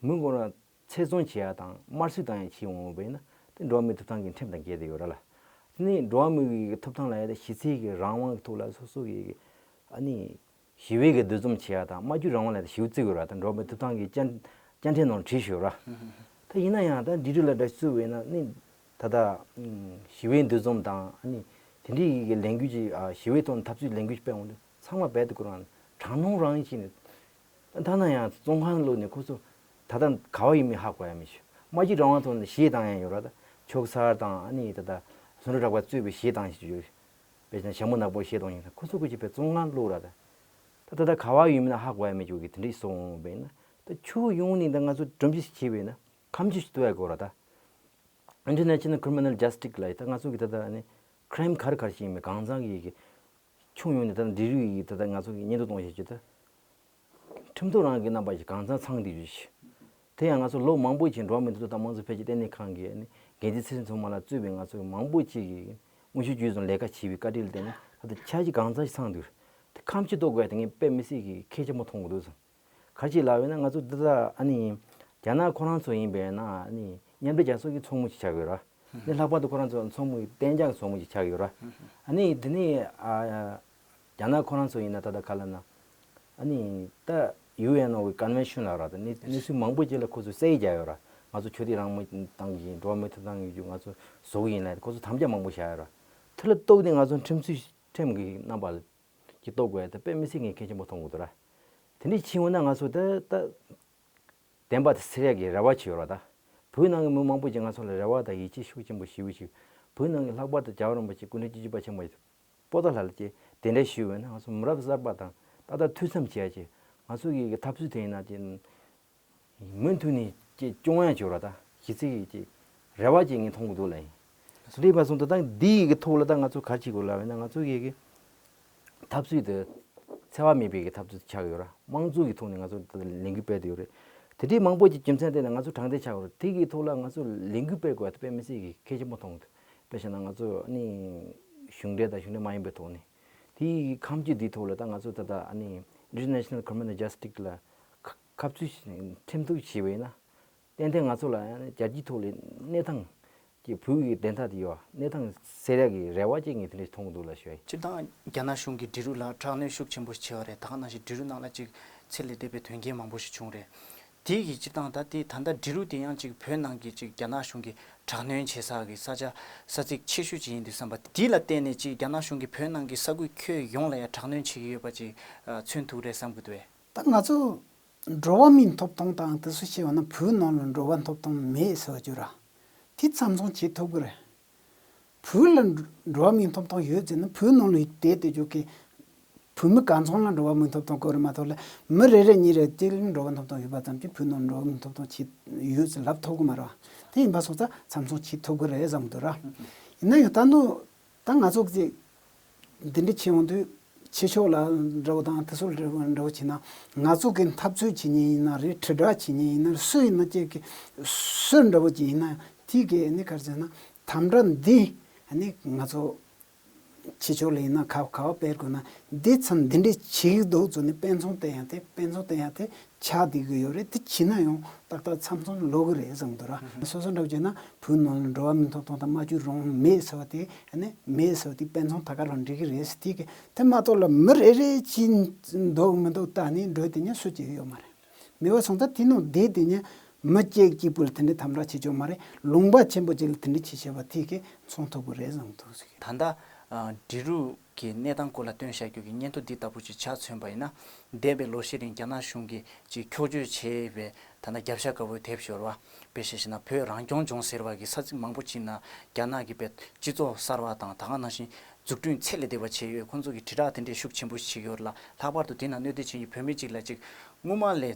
མི་ཁོ་རང་ཚེ་བཙོན་བྱེད་ཡ་དང་དམར་གསོད་བཏང་ཡ་བྱེད་འོང་བས་ན་དེ་འགྲོ་བ་མིའི་ཐོབ་ཐང་གི་ཁྲིམས་དང་འགལ་བསྡད་ཡོད་ར་ལ། དེ་ནས་འགྲོ་བ་མིའི་གི་ཐོབ་ཐང་ལ་ཡ་ད་གཞི་རྩའི་གི་རང་དབང་གི་ཐོག་ལ་སོ་སོ་གི་ཨ་ནི་ཞི་བའི་གི་འདུ་འཛོམས་བྱེད་ཡ་དང་སྨྲ་བརྗོད་རང་དབང་ལ་ཞེ་པོ་བརྩི་དགོས་ར། ད་འགྲོ་བ་མིའི་ཐོབ་ཐང་གི་བཅའ་བཅའ་ཁྲིམས་ནང་བྲིས་ཡོད་ར། ད་ཡིན་ན་ཡང་ད་འབྲི་རུ་ལ་འདྲ་བཙུགས་པས་ན་ནི་ད་ལྟ་ཞི་བའི་འདུ་འཛོམས་དང་ཨ་ནི་དེ་འདྲའི་གི་ལས་འགུལ་ཅིག་ཞི་བའི་ཐོག་འཐབ་རྩོད་ལས་འགུལ་ཅིག་སྤེལ་འོང་དུས་ཚང་མ་རྦད་དེ་ཁོ་རང་དྲག་གནོན་རང་བཞིན་ནི། ད་ན་ཡང་བཙོན་ཁང་ལོག་ནས་ཁོ་ཚོ་ད་ལྟ་ག་བ་ཡིན་མིན་ཧ་གོ་ཡ་མེད་ཤག་སྨྲ་བརྗོད་རང་དབང་ཐོག་ནས་གཞས་བཏང་ཡ་ཡོད་ར། ད་ཕྱོགས་གསར་དང་ཨ་ནི་ད་ལྟ་སུ་འདྲ་གྲགས་པ་གཙོས་པའི་གཞས་བཏང་ཞིག་ཡོད། དཔེ་བཞག་ན་ཞྭ་མོ་ནག་པོ་གཞས་གཏོང་ཡིན་ན་ཁོ་ཚོ་ཀུན་གྱིས་དཔེ་བཙོན་ཁང་བླུགས་ར། ད་ད་ལྟ་ག་བ་ཡོད་མིན་ཧ་གོ་ཡ་མེད་ཅིག་གི་དེ་འདྲ་ཞིག་བཟོ་འོང་བས་ན། ད་ཕྱོགས་ཡོངས་ནས་ད་ང་ཚོ་གྲུབ་འབྲས་ཤིག་བྱས་པས་ན་ཁ་མཆུ་ཞིག་གཏོང་ཡ་དགོས་ར། ད་International Criminal Justice ལ་ད་ང་ཚོ་གི་ད་ད་ནི་ཁྲིམས་ག་རེ་ག་རེ་ཞིག་ཡིན་མིན། གང་ཚང་གི་གི་ཕྱོགས་ཡོངས་ནས་ད་འབྲི་རུ་ཡི་ད་ད་ང་ཚོ་གི་སྙན་ཐོ་གཏོང་བྱེད་ཀྱི་ད་ཁྲིམས་ཐོག་རང་གི་རྣམ་པ་ཞིག་གང་ཚང་ཚང་བསྡད་རྒྱུ་ཞིག་དེ་ཡང་ང་ཚོ་ལོ་མང་པོ་ཅིག་འགྲོ་བ་མིའི་ཐོབ་ཐང་དང་དམངས་གཙོ་འཕེལ་རྒྱས་ལྟེ་གནས་ཁང་གི་ཨ་ནི་འགན་འཛིན་ཚེ་རིང་མཚོ་མོ་ལགས་གཙོས་པའི་ང་ཚོ་མང་པོ་ཅིག་གིས་དངོས་ཤུགས་བརྒྱུད་ནས་ལས་ཀ་བྱས་པའི་བཀའ་དྲིན་ལ་བརྟེན་ནས་ད་ལྟ་ཆ་ཤས་གང་ཙམ་ཞིག་ཚང་འདུག་དེ་ཁམས་ཕྱོགས་གཏོགས་དགོས་དེ་ངས་དཔེ་མི་སྲིད་ཀྱི་གལ་ཆེན་པོ་མཐོང་གི་འདུག་ཟེར། ག་རེ་ལབ་ཡོད་ན། ང་ཚོ་འདི་ལྟར་ཨ་ནི་རྒྱ་ནག་ཁོ་རང་ཚོ་ཡིན་པས་ན་ཨ་ནི་མཉམ་འབྲེལ་རྒྱལ་ཚོགས་ཀྱི་ཚོགས་མི་ཅིག་ཆགས་ཀྱི་ཡོད་ར། ཨ་ནི་ལྷག་པར་དུ་ཁོ་རང་ཚོ་ཚོགས་མི་གཏན་འཇགས་ཀྱི་ཚོགས་མི་ཅིག་ཆགས་ཀྱི་ཡོད་ར། ཨ་ནི་དེ་ནས་ཨ་རྒྱ་ནག་ཁོ་རང་ཚོ་ཡིན་ན་ད་ལྟ་ག་ལབ་ན། ཨ་ནི་ད་ཡུ་ཨེན་ཨོ་གི་ཀོན་ཝེན་ཤན་ལབ་ར། ད་ནི་གནས་ཚུལ་མང་པོ་ཅིག་ལ་ཁོ་ཚོས་བསྲེ་རྒྱག་ཡོད་ར། ང་ཚོ་ཆོས་དད་རང་མོས་བཏང་གི་ཡིན། འགྲོ་བ་མིའི་ཐོབ་ཐང་ཡོད་རྒྱུ་ང་ཚོ་བཟོ་གི་ཡིན་ལབ། ཁོ་ཚོ་དམ་བཅའ་མང་པོ་བཞག་ཡོད་ར། དེ་ལ་གཏུགས་ནས་ང་ཚོ་ཁྲིམས་སྲོལ་ཁྲིམས་ཀྱི་རྣམ་པ་ལ་ཅིག་གཏོགས་དགོས་ཡ་དེ་དཔེ་མི་སྲིད་ངས་གལ་ཆེན་པོ་མཐོང་གི་འདུག་ར། དེ་འདྲ་བྱས་ཡོང་ན་ང་ཚོ་ད་ལྟ་བདེན་པ་དེ་སེལ་ཡག་གི་རེ་བ་བྱེད་ཡོད་ར། ད་བོད་ནང་གི་མི་མང་པོ་ཅིག་ང་ཚོ་ལ་རེ་བ་དང་ཡིད་ཆེས་ཤུགས་ཆེན་པོ་ཞེ་པོ་ཅིག་བོད་ནང་གི་ལྷག་པར་དུ་རྒྱལ་བ་རིན་པོ་ཆེ་སྐུ་ཕྲེང་བཅུ་བཞི་པ་ཆེན་པོ་པོ་ཏཱ་ལ་ལ་ཅིག་གདན་འདྲེན་ཞུས་པ་ཡིན་ན། ང་ཚོ་མི་རབས་གསར་པ་དང་ཏག་ཏག་ཐུགས་བསམ་བཞེས་ཡ་ཅིག་ང་ཚོ་གི་འཐབ་རྩོད་དེ་ཡིན་ན་ཅིག་མུ་མཐུད་ནས་ཅིག་སྐྱོང་ཡ་ཅིག་ཡོད་ར། ད་གཞི་རྩའི་གི་ཅིག་རེ་བ་ཅིག་ངས་མཐོང་གི་འདུག་ལབ་ཡིན། དེ་འདྲ་ཡིན་པ་སོང་ཙང་ད་འདི་ཡི་གི་ཐོག་ལ་ད་ང་ཚོ་ག་རེ་བྱེད་དགོས་ལབ་ཡིན་ན། ང་ཚོ་གི་གི་འཐབ་རྩོད་དེ་འཚེ་བ་མེད་པའི་གི་འཐབ་རྩོད་ཆགས་ཡོད་ར། དམངས་གཙོ་གི་ཐོག་ནས་ང་ཚོ་ད་ལས་འགུལ་སྤེལ་བསྡད་ཡོད་རེད། དེ་འདྲའི་མང་པོ་ཅིག་རྒྱུ་མཚན་བརྟེན་ནས་ང་ཚོ་དྲང་བདེན་ཆགས་ཡོད་རེད། དེ་གི་ཐོག་ལ་ང་ཚོ་ལས་འགུལ་སྤེལ་དགོས་པ་དེ་དཔེ་མི་སྲིད་གི་གལ་ཆེན་པོ་མཐོང་གི་འདུག་དཔེ་བཞག་ན་ང་ཚོ་ཨ་ནི་གཞུང་འབྲེལ་དང་གཞུང་འབྲེལ་མ་ཡིན་པའི་ཐོག་ནས་དེའི་ཁམས་ཀྱི་འདིའི་ཐོག་ལ་ད་ང་ཚོ་ད་ལྟ་ཨ་ནི་International Criminal Justice ལ་ཁ་ཁ་ཚུད་ཁྲིམས་གཏུག་བྱས་པ་ཡིན་ན། ཏན་ཏན་ང་ཚོ་ལ་ཡང་རྒྱལ་སྤྱིའི་ཐོག་ལ་གནས་སྟངས་ཀྱི་བོད་ཀྱི་བདེན་མཐའ་དེ་ཡོད་གནས་སྟངས་སེལ་ཡག་གི་རེ་བ་ཅིག་ངས་དེ་འདྲ་མཐོང་གི་འདུག་ལབ་ཞུ་ཡ་ཡིན། སྤྱིར་བཏང་རྒྱ་ནག་གཞུང་གིས་འབྲི་རུ་ལ་དྲག་གནོན་ཤུགས་ཆེན་པོ་ཞིག་བྱས་པ་རེད། ད་ག་ནང་བཞིན་འབྲི་རུ་ནང་ལ་ཅིག་ཚེ་ལས་འདས་པའི་དོན་རྐྱེན་མང་པོ་ཞིག་བྱུང་རེད། དེ་གི་སྤྱིར་བཏང་ད་དེ་ད་ལྟ་འབྲི་རུ་དེ་ཡང་ཅིག་བོད་ནང་གི་ཅིག་རྒྱ་ནག་གཞུང་གིས་དྲག་གནོན་བྱེད་ས་གི་ས་ཆ་ས་ཚིགས་ཆེ་ཤོས་ཅིག་ཡིན་དུས་ཙམ་པ། དེ་ལ་བརྟེན་ནས་ཅིག་རྒྱ་ནག་གཞུང་གིས་བོད་ནང་གི་ས་ཁུལ་ཁྱོན་ཡོངས་ལ་ཡང་དྲག་གནོན་བྱེད་ཀྱི་ཡོད་པ་ཅིག་མཚོན་ཐུབ་རེད་བསམ་གི་འདུག་བས། ད་ང་ཚོ་འགྲོ་བ་མིའི་ཐོབ་ཐང་དང་དེ་ཚོ་བཤད་པ་ན་བོད་ནང་ལ་འགྲོ་བ་ཐོབ་ཐང་མེད་ཟེར་བ་ཅིག་ར། དེ་མཚམས་མཚོན་བྱེད་ཐུབ་ཀྱི་རེད། བོད་ལ་འགྲོ་བ་མིའི་ཐོབ་ཐང་ཡོད་ཟེར་ན་བོད་ནང་ལ་བསྡད་དེ་རྒྱུ་གི་བོད་མི་གང་ཚང་ལ་འགྲོ་བ་མིའི་ཐོབ་ཐང་དགོས་རེད་མ་གཏོགས་ལ། མི་རེ་རེ་གཉིས་རེ་གཅིག་ལ་འགྲོ་བ་ཐོབ་ཐང་ཡོད་པ་ཙམ་གྱིས་བོད་ནང་འགྲོ་བ་མིའི་ཐོབ་ཐང་ཆེད་ཡོད་ཟེར་ལབ་ཐུབ་ཀྱི་མ་རེད་བ། དེ་ཡིན་པ་སོང་ཙང་མཚམས་མཚོན་བྱེད་ཐུབ་ཀྱི་རེད་བསམ་གྱི་འདུག་ར། ཡིན་ན་ཡང་ད་ནུ་ད་ང་ཚོ་གི་འདི་འདྲ་བྱེད་ཡོང་དུས་ཕྱི་ཕྱོགས་ལ་འདྲ་བོ་དང་དེ་ཚོ་འདྲ་བོ་འདྲ་བོ་བྱས་ན། ང་ཚོ་གི་འཐབ་རྩོད་བྱེད་མཁན་ཡིན་ན་རེད། དྲིལ་བསྒྲགས་བྱེད་མཁན་ཡིན་ན་རེད། སུ་ཡིན་ན་ཅིག་གི་སུ་འདྲ་བོ་ཅིག་ཡིན་ན་དེ་གི་ནི་ག་རེ་ཟེར་ན་དམ་དྲག་འདི་ནི་ང་ཚོ་ཕྱི་ཕྱོགས་ལ་ཡིན་ན་ག་ག་བ་སྤེལ་དགོས་ན་འདི་ཚང་འདི་འདྲས་བྱེད་ཀྱི་འདུག་ཚོ་ནི་དཔེ་མཚོན་བསྟན་ཡ་དེ་དཔེ་མཚོན་བསྟན་ཡ་དེ་ཆགས་བསྡད་ཀྱི་ཡོད་རེད། དེ་བྱས་ན་ཡང་ཏག་ཏག་མཚམས་མཚམས་ལོག་གི་རེད་བསམ་གྱི་འདུག་ར། སོ་སོ་འདྲ་བོ་བྱས་ན་བོད་ནང་ལ་འགྲོ་བ་མིའི་ཐོབ་ཐང་དང་སྨྲ་བརྗོད་རང་དབང་མེད་ཟེར་བ་དེ་ནི་མེད་ཟེར་བ་དེ་དཔེ་མཚོན་ད་ག་རང་འགྲིག་གི་རེད་ཟེར། དེ་གི་དེ་མ་གཏོགས་ལ་མི་རེ་རེ་གཅིག་འདུག་མི་འདུག་ལྟ་ནས་འགྲོ་དེ་ཉིད་སུ་གཅིག་ཡོད་མ་རེད། མེད་པ་སོང་ཙང་དེ་ནང་བསྡད་དེ་ཉིད་མི་གཅིག་གཅིག་པུ་ལ་དེ་འདྲའི་དམ་དྲག་བྱེད་ཆོག་མ་རེད། ལུང་པ་ཆེན་པོ་གཅིག་ལ་དེ་འདྲའི་བྱེད་བྱས་པ་དེ་གི་མཚོན་ཐུབ་གི་རེད་བསམ་གི་འདུག་ཟེར་གི། ད་ལྟ་འབྲི་རུ་གི་གནས་སྟངས་སྐོར་ལ་བཏོན་བཞག་རྒྱུ་གི་སྙན་ཐོ་འདི་ལྟ་བུ་ཅིག་ཆ་མཚོན་པ་ཡིན་ན། འདས་པའི་ལོ་ཤས་རིང་རྒྱ་ནག་གཞུང་གིས་ཅིག་འཁྱོག་བརྗོད་བྱས་པའི་ད་ལྟ་རྒྱབ་ཤ་དཀར་པོའི་དེབ་ཞོར་བ་དཔེ་བཞག་ན་བོད་རང་སྐྱོང་ལྗོངས་ཟེར་བ་གི་ས་ཚིགས་མང་པོ་ཅིག་ནང་རྒྱ་ནག་གི་དཔེ་སྤྱི་ཚོགས་གསར་བ་དང་ད་ག་ནང་བཞིན་འཛུགས་སྐྲུན་ཚད་ལས་འདས་པ་བྱས་ཡོད། ཁོང་ཚོ་གིས་དྲིལ་བསྒྲགས་དེ་འདྲའི་ཤུགས་ཆེན་པོ་ཞིག་བྱེད་ཀྱི་ཡོད་ལ། ལྷག་པར་དུ་དེ་ནང་གནད་དོན་ཆེན་གྱི་བོད་མི་གཅིག་ལ་ཅིག་སྔོན་མ་ལས་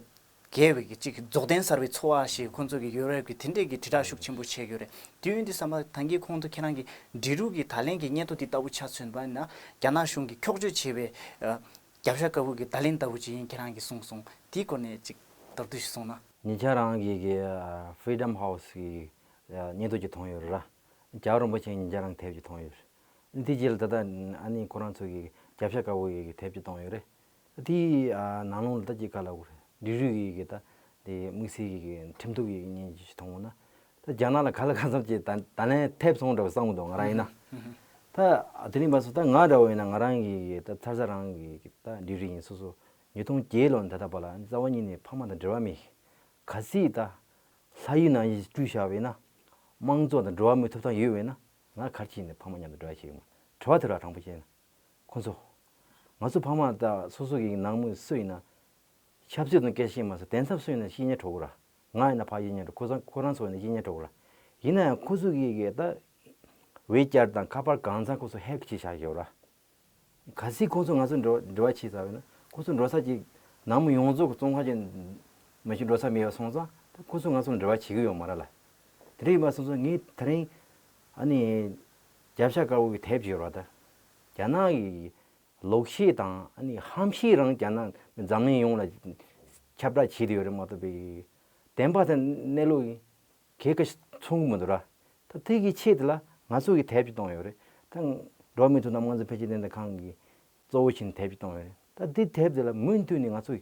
བརྒལ་བའི་གི་ཅིག་རྫོགས་ལྡན་གསར་བའི་འཚོ་བ་ཞིག་ཁོང་ཚོ་གི་ཡོད་རེད་གི་དེ་འདྲས་གི་དྲིལ་བསྒྲགས་ཤུགས་ཆེན་པོ་བྱས་ཡོད་རེད། དེ་ཡིན་དུས་ཙམ་པ་ད་གིན་གོང་དུ་ཁྱེད་རང་གི་འབྲི་རུ་གི་ད་ལན་གི་སྙན་ཐོ་དེ་ལྟ་བུ་ཆ་མཚོན་པ་ཡིན་ན་རྒྱ་ནག་གཞུང་གིས་འཁྱོག་བརྗོད་བྱས་པའི་ཨ་རྒྱབ་ཤ་དཀར་པོ་གི་ད་ལན་ལྟ་བུ་ཅིག་ཡིན་ཁྱེད་རང་གིས་གསུངས་སོང་། དེའི་སྐོར་ནས་ཅིག་མདོར་བསྡུས་ཤིག་གསུངས་ན། ཉེ་ཆར་རང་གི་གི་ཨ་Freedom House གི་ཨ་སྙན་ཐོ་ཅིག་མཐོང་ཡོད་རེད་ར། རྒྱལ་བ་རིན་པོ་ཆེའི་ཉེ་ཆར་རང་དེབ་ཅིག་མཐོང་ཡོད་རེད། དེ་རྗེས་ལ་ད་ལྟ་ཨ་ནི་ཁོ་རང་ཚོ་གི་རྒྱབ་ཤ་དཀར་པོ་གི་དེབ་ཅིག་བཏོན་ཡོད་རེད། དེའི་ཨ་ནང་ལོགས་ལ་ད་ཅིག་ག་ལབ་དགོས་རེད། འབྲི་རུ་གི་གི་ད་དེ་དམིགས་བསལ་གི་གི་ཁྲིམས་གཏུག་གི་གི་ཉེན་ཅིག་མཐོང་འོང་ན། ད་རྒྱ་ནག་ལ་ག་ལ་གང་འཚམ་ཅིག་ད་ད་ལན་ཐེབས་སོང་འདྲ་བོ་བསམ་གི་འདུག་ང་རང་ཡིན་ན། ད་དེ་རིང་བར་སོང་ད་ང་འདྲ་བོ་ཡིན་ན་ང་རང་གི་གི་ད་ཚར་ཚར་རང་གི་གི་ད་འབྲི་རུ་ཡིན་སོ་སོ་ཉིས་སྟོང་བརྒྱད་ལོ་ནས་ད་ལྟ་བར་ལ་རྩ་བ་ཉིད་ནས་ཕ་མ་དང་འབྲེལ་བ་མེད། གལ་སྲིད་ད་ལྷ་ཡུལ་ནང་བཞིན་བཅུག་བཞག་པ་ཡིན་ན། དམངས་གཙོ་དང་འགྲོ་བ་མིའི་ཐོབ་ཐང་ཡོད་པ་ཡིན་ན་ང་ག་རེ་བྱས་ནས་ཕ་མ་མཉམ་དུ་འབྲེལ་བ་བྱེད་ཀྱི་མ། དྲི་བ་དེ་ར་དྲང་པོ་བྱས་ན། ཁོ་ཚོ། ང་ཚོ་ཕ་མ་དང་སོ་སོ་གི་ནང་མི་སུ་ཡིན་ན། ཆབ་སྲིད་དང་སྐད་ཆ་བཤད་མ་ཟད་དེང་སང་སུ་ཡིན་ན་བཤད་ཉན་འགྲོ་གི་ར། ང་ཡིན་ན་ཕར་བཤད་ཉན་འགྲོ། ཁོ་ཚང་ཁོ་རང་ཚོ་ཡིན་ན་བཤད་ཉན་འགྲོ་གི་ར། ཡིན་ན་ཡང་ཁོ་ཚོ་གི་གི་ད་ཝེ་ཅར་དང་ཁ་པར་གང་ཚང་ཁོ་ཚོ་ཧེག་བྱས་བཞག་ཡོད་ར། གལ་སྲིད་ཁོང་ཚོ་ང་ཚོ་འབྲེལ་འབྲེལ་བ་བྱས་ཚར་བས་ན་ཁོང་ཚོ་འགྲོ་ས་ཅིག་ནང་མི་ཡོངས་རྫོགས་ཀྱི་བཙོན་ཁང་ཅིག་མ་གཏོགས་འགྲོ་ས་མེད་པ་སོང་ཙང་ད་ཁོང་ཚོ་ང་ཚོ་ལ་འབྲེལ་བ་བྱེད་ཀྱི་ཡོད་མ་རེད་ལ། དེ་འདྲ་ཡིན་པ་སོང་ཙང་ངས་དེ་རིང་ཨ་ནི་རྒྱབ་ཤ་དཀར་པོ་གི་དེབ་ཅིག་ཡོད་རེད་ད། རྒྱ་ནག་གི་ལོག་བཤད་དང་ཨ་ནི་ཧམ་བཤད་རང་རྒྱ་ནག་འཛམ་གླིང་ཡོངས་ལ་ཁྱབ་བསྒྲགས་བྱས་བསྡད་ཡོད་རེད་མ་གཏོགས་པའི་ བདེན་པ་དང་གནས་ལུགས་ཀྱི་གལ་ཁ་ཤས་མཚུངས་ཀྱི་མི་འདུག་ར། ད་དེ་གི་ཆེད་དེ་ལ་ང་ཚོ་གིས་དེབ་ཅིག་བཏོན་ཡོད་རེད། ད་འགྲོ་བ་མིའི་ཐོབ་ཐང་དམངས་གཙོ་འཕེལ་རྒྱས་བསྟན་གཏོང་ཁང་གིས་གཙོ་བོ་བྱས་ནས་དེབ་ཅིག་བཏོན་ཡོད་རེད། ད་དེ་དེབ་དེ་ལ་མུ་མཐུད་ནས་ང་ཚོ་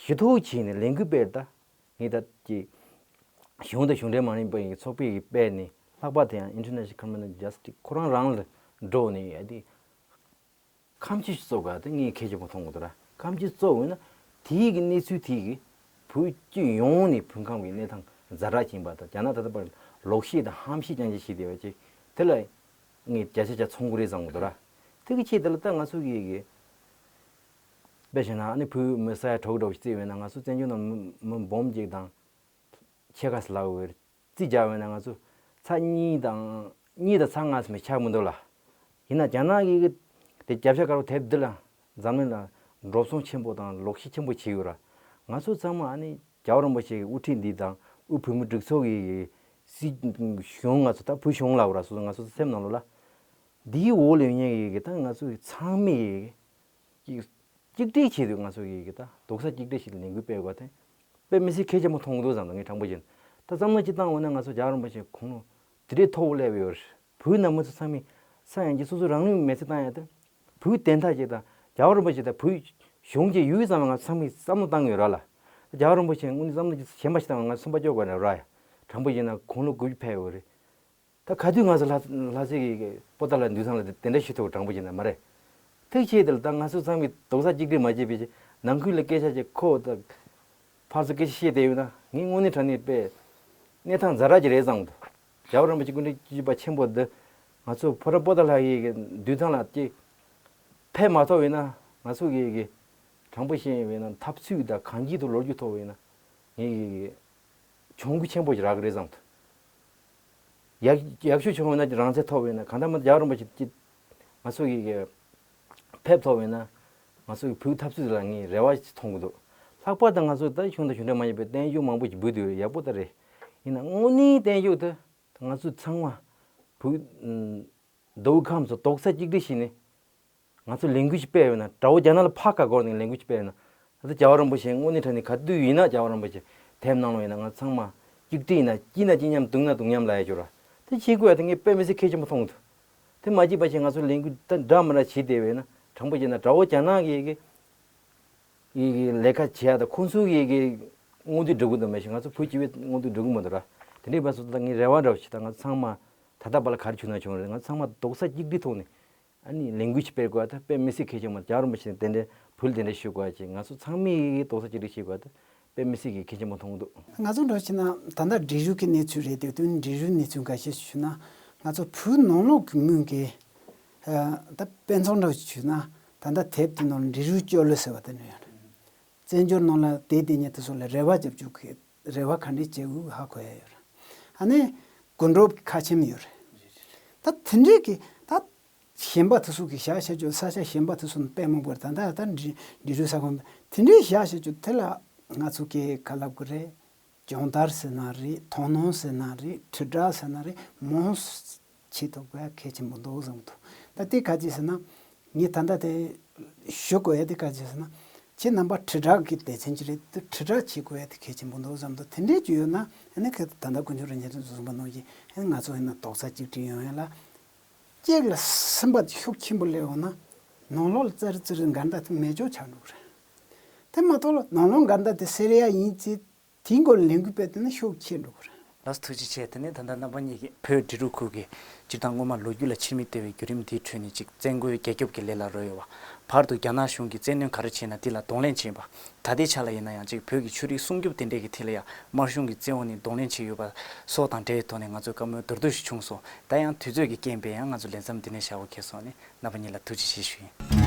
ཞུ་གཏུག་བྱས་ནས་ལས་འགུལ་སྤེལ། ད་ངས་ད་ཀྱི་གཞུང་དང་གཞུང་འབྲེལ་མ་ཡིན་པའི་ཚོགས་པའི་སྤེལ་ནས་ལྷག་པར་དུ་ཡང་International Community Justice ཁོ་རང་རང་ལ་འགྲོ་ནས་ཡ་དེ་ཁ་མཆུ་བཙུགས་པ་དེ་ངས་གལ་ཆེན་པོ་མཐོང་གི་འདུག་ར། ཁ་མཆུ་བཙུགས་འོང་ན་དེའི་གི་གནས་ཚུལ་དེའི་གི་བོད་སྤྱི་ཡོངས་ནས་བོད་ཁམས་ཀྱི་གནས་སྟངས་ཛ་དྲག་ཕྱིན་པ་དང་། རྒྱ་ནག་ད་ལྟ་བར་ལོག་བཤད་དང་ཧམ་བཤད་རྐྱང་རྐྱང་བྱས་བསྡད་པ་ཅིག་དེ་ལ་ངས་བརྒྱ་ཆ་བརྒྱ་ཚོང་གི་རེད་བསམ་གི་འདུག་ར། དེ་གི་ཆེད་དེ་ལ་ད་ང་ཚོ་གི་གི་དཔེ་བྱས་ན་ཨ་ནི་བོད་མི་ས་ཡ་དྲུག་འདྲ་བོ་ཞིག་བརྩིས་པ་ཡིན་ན། ང་ཚོ་བཙན་བྱོལ་ནང་མི་མི་འབུམ་གཅིག་དང་ཕྱེད་ཀ་ཙམ་ལྷག་ཡོད་རེད། རྩིས་རྒྱག་པ་ཡིན་ན་ང་ཚོ་ཚེག་གཉིས་དང་གཉིས་དང་ཚེག་ལྔ་ཙམ་ཆགས་མི་འདུག་ལ། ཡིན་ན་རྒྱ་ནག་གིས་དེ་རྒྱབ་ཤ་དཀར་པོ་དེབ་འདི་ལ་འཛམ་གླིང་ལ་འགྲོ་སོང་ཆེན་པོ་དང་ལོག་བཤད་ཆེན་པོ་བྱས་ཡོད་ར། ང་ཚོ་ཚང་མ་ཨ་ནི་རྒྱལ་བ་རིན་པོ་ཆེ་གི་དབུ་ཁྲིད་འདི་དང་དབུས་བོད་མིའི་སྒྲིག་འཛུགས་ཀྱི་སྲིད་གཞུང་། ང་ཚོ་ད་བོད་གཞུང་ལབ་དགོས་ར། སོ་སོ་ང་ཚོ་སེམས་ནང་ལོགས་ལ་འདིའི་འོག་ལ་ཡོད་མཁན་གྱི་ད་ང་ཚོ་ཚང་མས་གཅིག་སྒྲིལ་བྱས་ཏེ་ང་ཚོ་གི་ད་རྡོག་རྩ་གཅིག་སྒྲིལ་བྱས་ཏེ་ལས་འགུལ་སྤེལ་དགོས་དེ་དཔེ་མི་སྲིད་གལ་ཆེན་པོ་མཐོང་གི་འདུག་བསམ་འདུག་ངས་དྲང་པོ་བྱས་ན། ད་བསམ་བློ་ཅིག་བཏང་འོང་ན་ང་ཚོ་རྒྱལ་བ་རིན་པོ་ཆེ་དགུང་ལོ་དེ་འདྲའི་མཐོ་པོ་སླེབས་ཡོད་རེད། བོད་ནང་མི་ཚོ་ཚང་མས་ས་ཡང་གཅིག་སོ་སོ་རང་ལུས་མེར་སྲེག་བཏང་ཡ་དེ་བོད་བདེན་མཐའ་ཅིག་དང་རྒྱལ་བ་རིན་པོ་ཆེ་དང་བོད་གཞུང་གཅིག་ཡོད་ཙམ་ལ་ང་ཚོ་ཚང་མས་བསམ་བློ་བཏང་གི་ཡོད་ར་ལ། རྒྱལ་བ་རིན་པོ་ཆེ་དངོས་གནས་བསམ་བློ་ཅིག་གཞན་པ་ཞིག་བཏང་བ་ང་ཚོ་སེམས་པ་སྐྱོ་དགོས་ན་ར་ཡ། དྲང་པོ་བྱས་ན་དགུང་ལོ་དགུ་བཅུ་ཕེབས་ཡོད་རེད། ད་ག་དུས་ང་ཚོ་ལྷ་ལྷ་སའི་གི་པོ་ཏཱ་ལ་འདུས་ཚང་ལ་དེ་འདྲ་ཞུ་ཐུབ་དྲང་པོ་བྱས་ན་མ་རེད། ཐུགས་ཆེ་དེ་ལ་ད་ང་ཚོ་ཚང་མས་རྡོག་རྩ་གཅིག་སྒྲིལ་མ་བྱས་པའི་ཆེད་ནང་ཁུལ་ལ་སྐད་ཆ་ཅིག་ཁོ་ད་ཕར་ཚུར་སྐད་ཆ་བཤད་བསྡད་ཡོད་ན་ངས་དངོས་གནས་དྲང་གནས་དཔེ་གནས་སྟངས་ཛ་དྲག་ཅིག་རེད་བསམ་གི་འདུག་རྒྱལ་བ་རིན་པོ་ཆེ་སྐུ་ཕྲེང་བཅུ་པ་ཆེན་པོ་འདི་ང་ཚོ་ཕོ་བྲང་པོ་ཏཱ་ལ་ཡི་གི་འདུས་ཚང་ལ་ཅིག་ཕེབས་མ་ཐུབ་ཡིན་ན། ང་ཚོ་གི་གི་དྲང་པོ་བཤད་ཡིན་ན་འཐབ་རྩོད་དང་གང་ཅིའི་ཐོག་ལོ་རྒྱུས་ཐོག་ཡིན་ན་ངས་གི་གི་གྱོང་གུད་ཆེན་པོ་ཞིག་རག་གི་རེད་བསམ་འདུག་ཡག་ཡག་ཤོས་བྱུང་བ་ན་རང་བཙན་ཐོབ་པ་ཡིན་ན། གང་ལྟར་མ་རྒྱལ་བ་རིན་པོ་ཆེ་ཅིག་ང་ཚོ་གི་གི་ཕེབས་ཐུབ་པ་ཡིན་ན་ང་ཚོ་གི་བོད་འཐབ་རྩོད་ལ་ངས་རེ་བ་ཞིག་མཐོང་གི་འདུག་ལྷག་པར་དུ་ང་ཚོ་ད་གཞུང་དང་གཞུང་འབྲེལ་མ་ཡིན་པའི་བརྟན་བཞུགས་མང་པོ་ཞིག་འབུལ་དུ་ཡོད། ཡག་པོ་ད་རེད། ཡིན་ན་དངོས་གནས་བརྟན་བཞུགས་དེ་ང་ཚོ་ཚང་མ་བོད་མདོ་དབུས་ཁམས་སུ་རྡོག་རྩ་གཅིག་སྒྲིལ་བྱས་ནས་ང་ཚོ་ལས་འགུལ་ཞིག་སྤེལ་བ་ཡིན་ན། དགྲ་བོ་རྒྱ་ནག་ལ་ཕར་ཁ་བསྒོར་ནས་ལས་འགུལ་ཞིག་སྤེལ་བ་ཡིན་ན། ད་ལྟ་རྒྱལ་བ་རིན་པོ་ཆེ་དངོས་གནས་དྲང་གནས་ག་དུས་ཡིན་ན་རྒྱལ་བ་རིན་པོ་ཆེ་དེབ་ནང་ལ་ཡིན་ན་ང་ཚང་མ་གཅིག་སྒྲིལ་ཡིན་ན། སྐྱིད་ན་སྐྱིད་མཉམ། སྡུག་ན་སྡུག་མཉམ་ལབ་ཡ་ཅིག་ཡོད་ར། དེ་བྱེད་དགོས་ཡ་དེ་ངས་དཔེ་མི་སྲིད་གལ་ཆེན་པོ་མཐོང་གི་འདུག་དེ་མ་བྱས་པ་བྱས་ང་ཚོ་ལས་འགུལ་ད་འདྲ་མི་འདྲ་བྱས་བསྡད་པ་ཡིན་ན། དྲང་པོ་བྱས་ན་དགྲ་བོ་རྒྱ་ནག་གི་གི་ཡི་གི་ལས་ཀ་བྱེད་ཡ་དང་ཁོང་ཚོའི་གི་གི་མངོན་འདོད་འགྲུབ་གི་འདུག་མ་གཞི་ང་ཚོ་བོད་སྤྱི་པའི་མངོན་འདོད་འགྲུབ་གི་མི་འདུག་ར། དེ་འདྲའི་བར་སོ་ད་ངས་རེ་བ་འདྲ་བོ་ཞིག་ད་ང་ཚོ་ཚང་མ་ད་ལྟ་བར་ལ་ག་རེ་བྱུང་ན་བྱུང་རེད། ང་ཚོ་ཚང་མ་རྡོག་རྩ་གཅིག་སྒྲིལ་ཐོག་ནས་ཨ་ནི་ལས་འགུལ་ཞིག་སྤེལ་དགོས་ཡ་ད་དཔེ་མི་སྲིད་གལ་ཆེན་པོ། རྒྱལ་བ་རིན་པོ་ཆེ་དེ་འདྲའི་བོད་ལ་དེ་འདྲ་ཞུ་དགོས་ཡ་ཅིག་ང་ཚོ་ཚང་མས་རྡོག་རྩ་གཅིག་སྒྲིལ་བྱེད་དགོས་ཡ་ད་དཔེ་མི་སྲིད་ཀྱི་གལ་ཆེན་པོ་མཐོང་གི་འདུག་ང་ཚོ་འདྲ་བྱས་ན་ད་ལྟ་འབྲི་རུ་གི་གནས་ཚུལ་རེད་དེ། དོན་འབྲི་རུའི་གནས་ཚུལ་འགའ་ཤས་ཞུ་ན། ང་ཚོ་བོད་ནང་ལོགས་ཀྱི་ངོས་ཀྱི་ད་དཔེ་མཚོན་འདྲ་ཞིག་ཞུ་ན། ད་ལྟ་དེབ་དེ་ནང་འབྲི་རུའི་སྐྱོ་གླུ་ཟེར་བ་དེ་འདྲ་ཡོད་རེད། བཙན་བྱོལ་ནང་ལ་བསྡད་བསྡད་མཁན་དེ་ཚོ་ལ་རེ་བ་རྒྱབ་བཅུག་གི་རེ་བ་ག་འདྲས་བྱེད་དགོས་ཧ་གོ་ཡ་ཡོད་རེད། ཨ་ནི་དགུན་གྲོགས་ཀྱི་ཁ་ཆེམས་ཡོད་རེད། ད་དེ་འདྲས་ཀྱི་ད་གཞན་པ་དེ་ཚོ་གི་བཞག་བྱས་ཅོ། ས་ཆ་གཞན་པ་དེ་ཚོ་ནི་དཔེ་མང་པོ་རེད། ད་ད་ད་འབྲི་འབྲི་རུ་ས་ཁོངས་དེ་འདྲས་བཞག་བྱས་ཅོ། དེ་ལ་ང་ཚོ་གི་ག་ལབ་དགོས་རེད། སྦྱོང་བརྡར་ཟེར་ན་རེད། དོ་སྣང་ཟེར་ན་རེད། དྲིལ་བསྒྲགས་ཟེར་ན་རེད། མང་བྱེད་ཐུབ་དགོས་གལ་ཆེན་པོ་འདུག་བསམ་འདུག་ད་དེ་ག་ཅི་ཟེར་ན། ངས་ད་ལྟ་དེ་ཞུ་དགོས་ཡ་དེ་ག་ཅི་ཟེར་ན། ཁྱེད་རྣམ་པ་དྲིལ་བསྒྲགས་ཀྱི་སྡེ་ཚན་ཅིག་རེད། དེ་དྲིལ་བསྒྲགས་བྱེད་དགོས་ཡ་དེ་གལ་ཆེན་པོ་འདུག་བསམ་འདུག་དེ་འདྲས་ཅིག་ཡོད་ན་ཨ་ནི་ཁ་ད་ལྟ་དཀོན་མཆོག་རིན་ཆེན་གཙོ་གསུངས་པ་ནང་བཞིན་ཨ་ནི་ང་ཚོ་ཡིན་ན་རྡོག་རྩ་གཅིག་སྒྲིལ་ཡོང་ཡ་ལ། གཅིག་ལ་སེམས་པ་ཤུགས་ཆེན་པོ་སླེབས་འོང་ན་ནང་ལོགས་ལ་ཙིར་ཙིར་འགལ་ཟླ་དེ་མེད་ཅོག་ཆགས་འགྲོ་གི་རེད། དེ་མ་གཏོགས་ལ་ནང་ལོགས་འགལ་ཟླ་དེ་སེལ་ཡ་ཡིན་ཚེ། དེའི་སྐོར་ལ་ལས་འགུལ་སྤེལ་ཐུབ་ན་ཤུགས་ཆེ་འགྲོ་གི་རེད། ལགས་སོ། ཐུགས་རྗེ་ཆེ། དེ་ནས་ད་ལྟ་རྣམ་པ་གཉིས་ཀྱིས་བོད་འབྲི་རུ་ཁུལ་གྱི་སྤྱིར་བཏང་སྔོན་མ་ལོ་རྒྱུས་ལ་ཕྱིར་མིག་བལྟས་པའི་བརྒྱུད་རིམ་འདིའི་ཁྲོད་ནས་ཅིག་བཙན་རྒོལ་རྒྱལ་སྐྱོབ་ཀྱི་ལས་ལ་རོལ་ཡོད་པ། བར་དུ་རྒྱ་ནག་གཞུང་གིས་བཙན་གནོན་ག་རེ་བྱས་ན་དེ་ལ་གདོང་ལེན་བྱས་པ། ད་ལྟའི་ཆ་ལ་ཡིན་ན་ཡང་ཅིག་བོད་ཀྱི་ཆོས་རིག་སྲུང་སྐྱོབ་དེ་འདྲས་ཀྱི་ཐད་ལ་ཡང་དམར་གཞུང་གིས་བཙན་འོག་ནས་གདོང་ལེན་བྱས་ཡོད་པ་སོགས་དང་འབྲེལ་བའི་ཐོག་ནས་ང་ཚོས་བཀའ་མོལ་མདོར་བསྡུས་ཤིག་བྱུང་སོང་། ད་ཡང་དུས་ཚོད་ཀྱི་རྐྱེན་པས་ཡང་ང་ཚོ་ལས་མཚམས་འདི་ནས་བཞག་པ་གལ་སོང་ནས་རྣམ་པ་གཉིས་ལ་ཐུགས་རྗེ་ཆེ་ཞུ་ཡིན།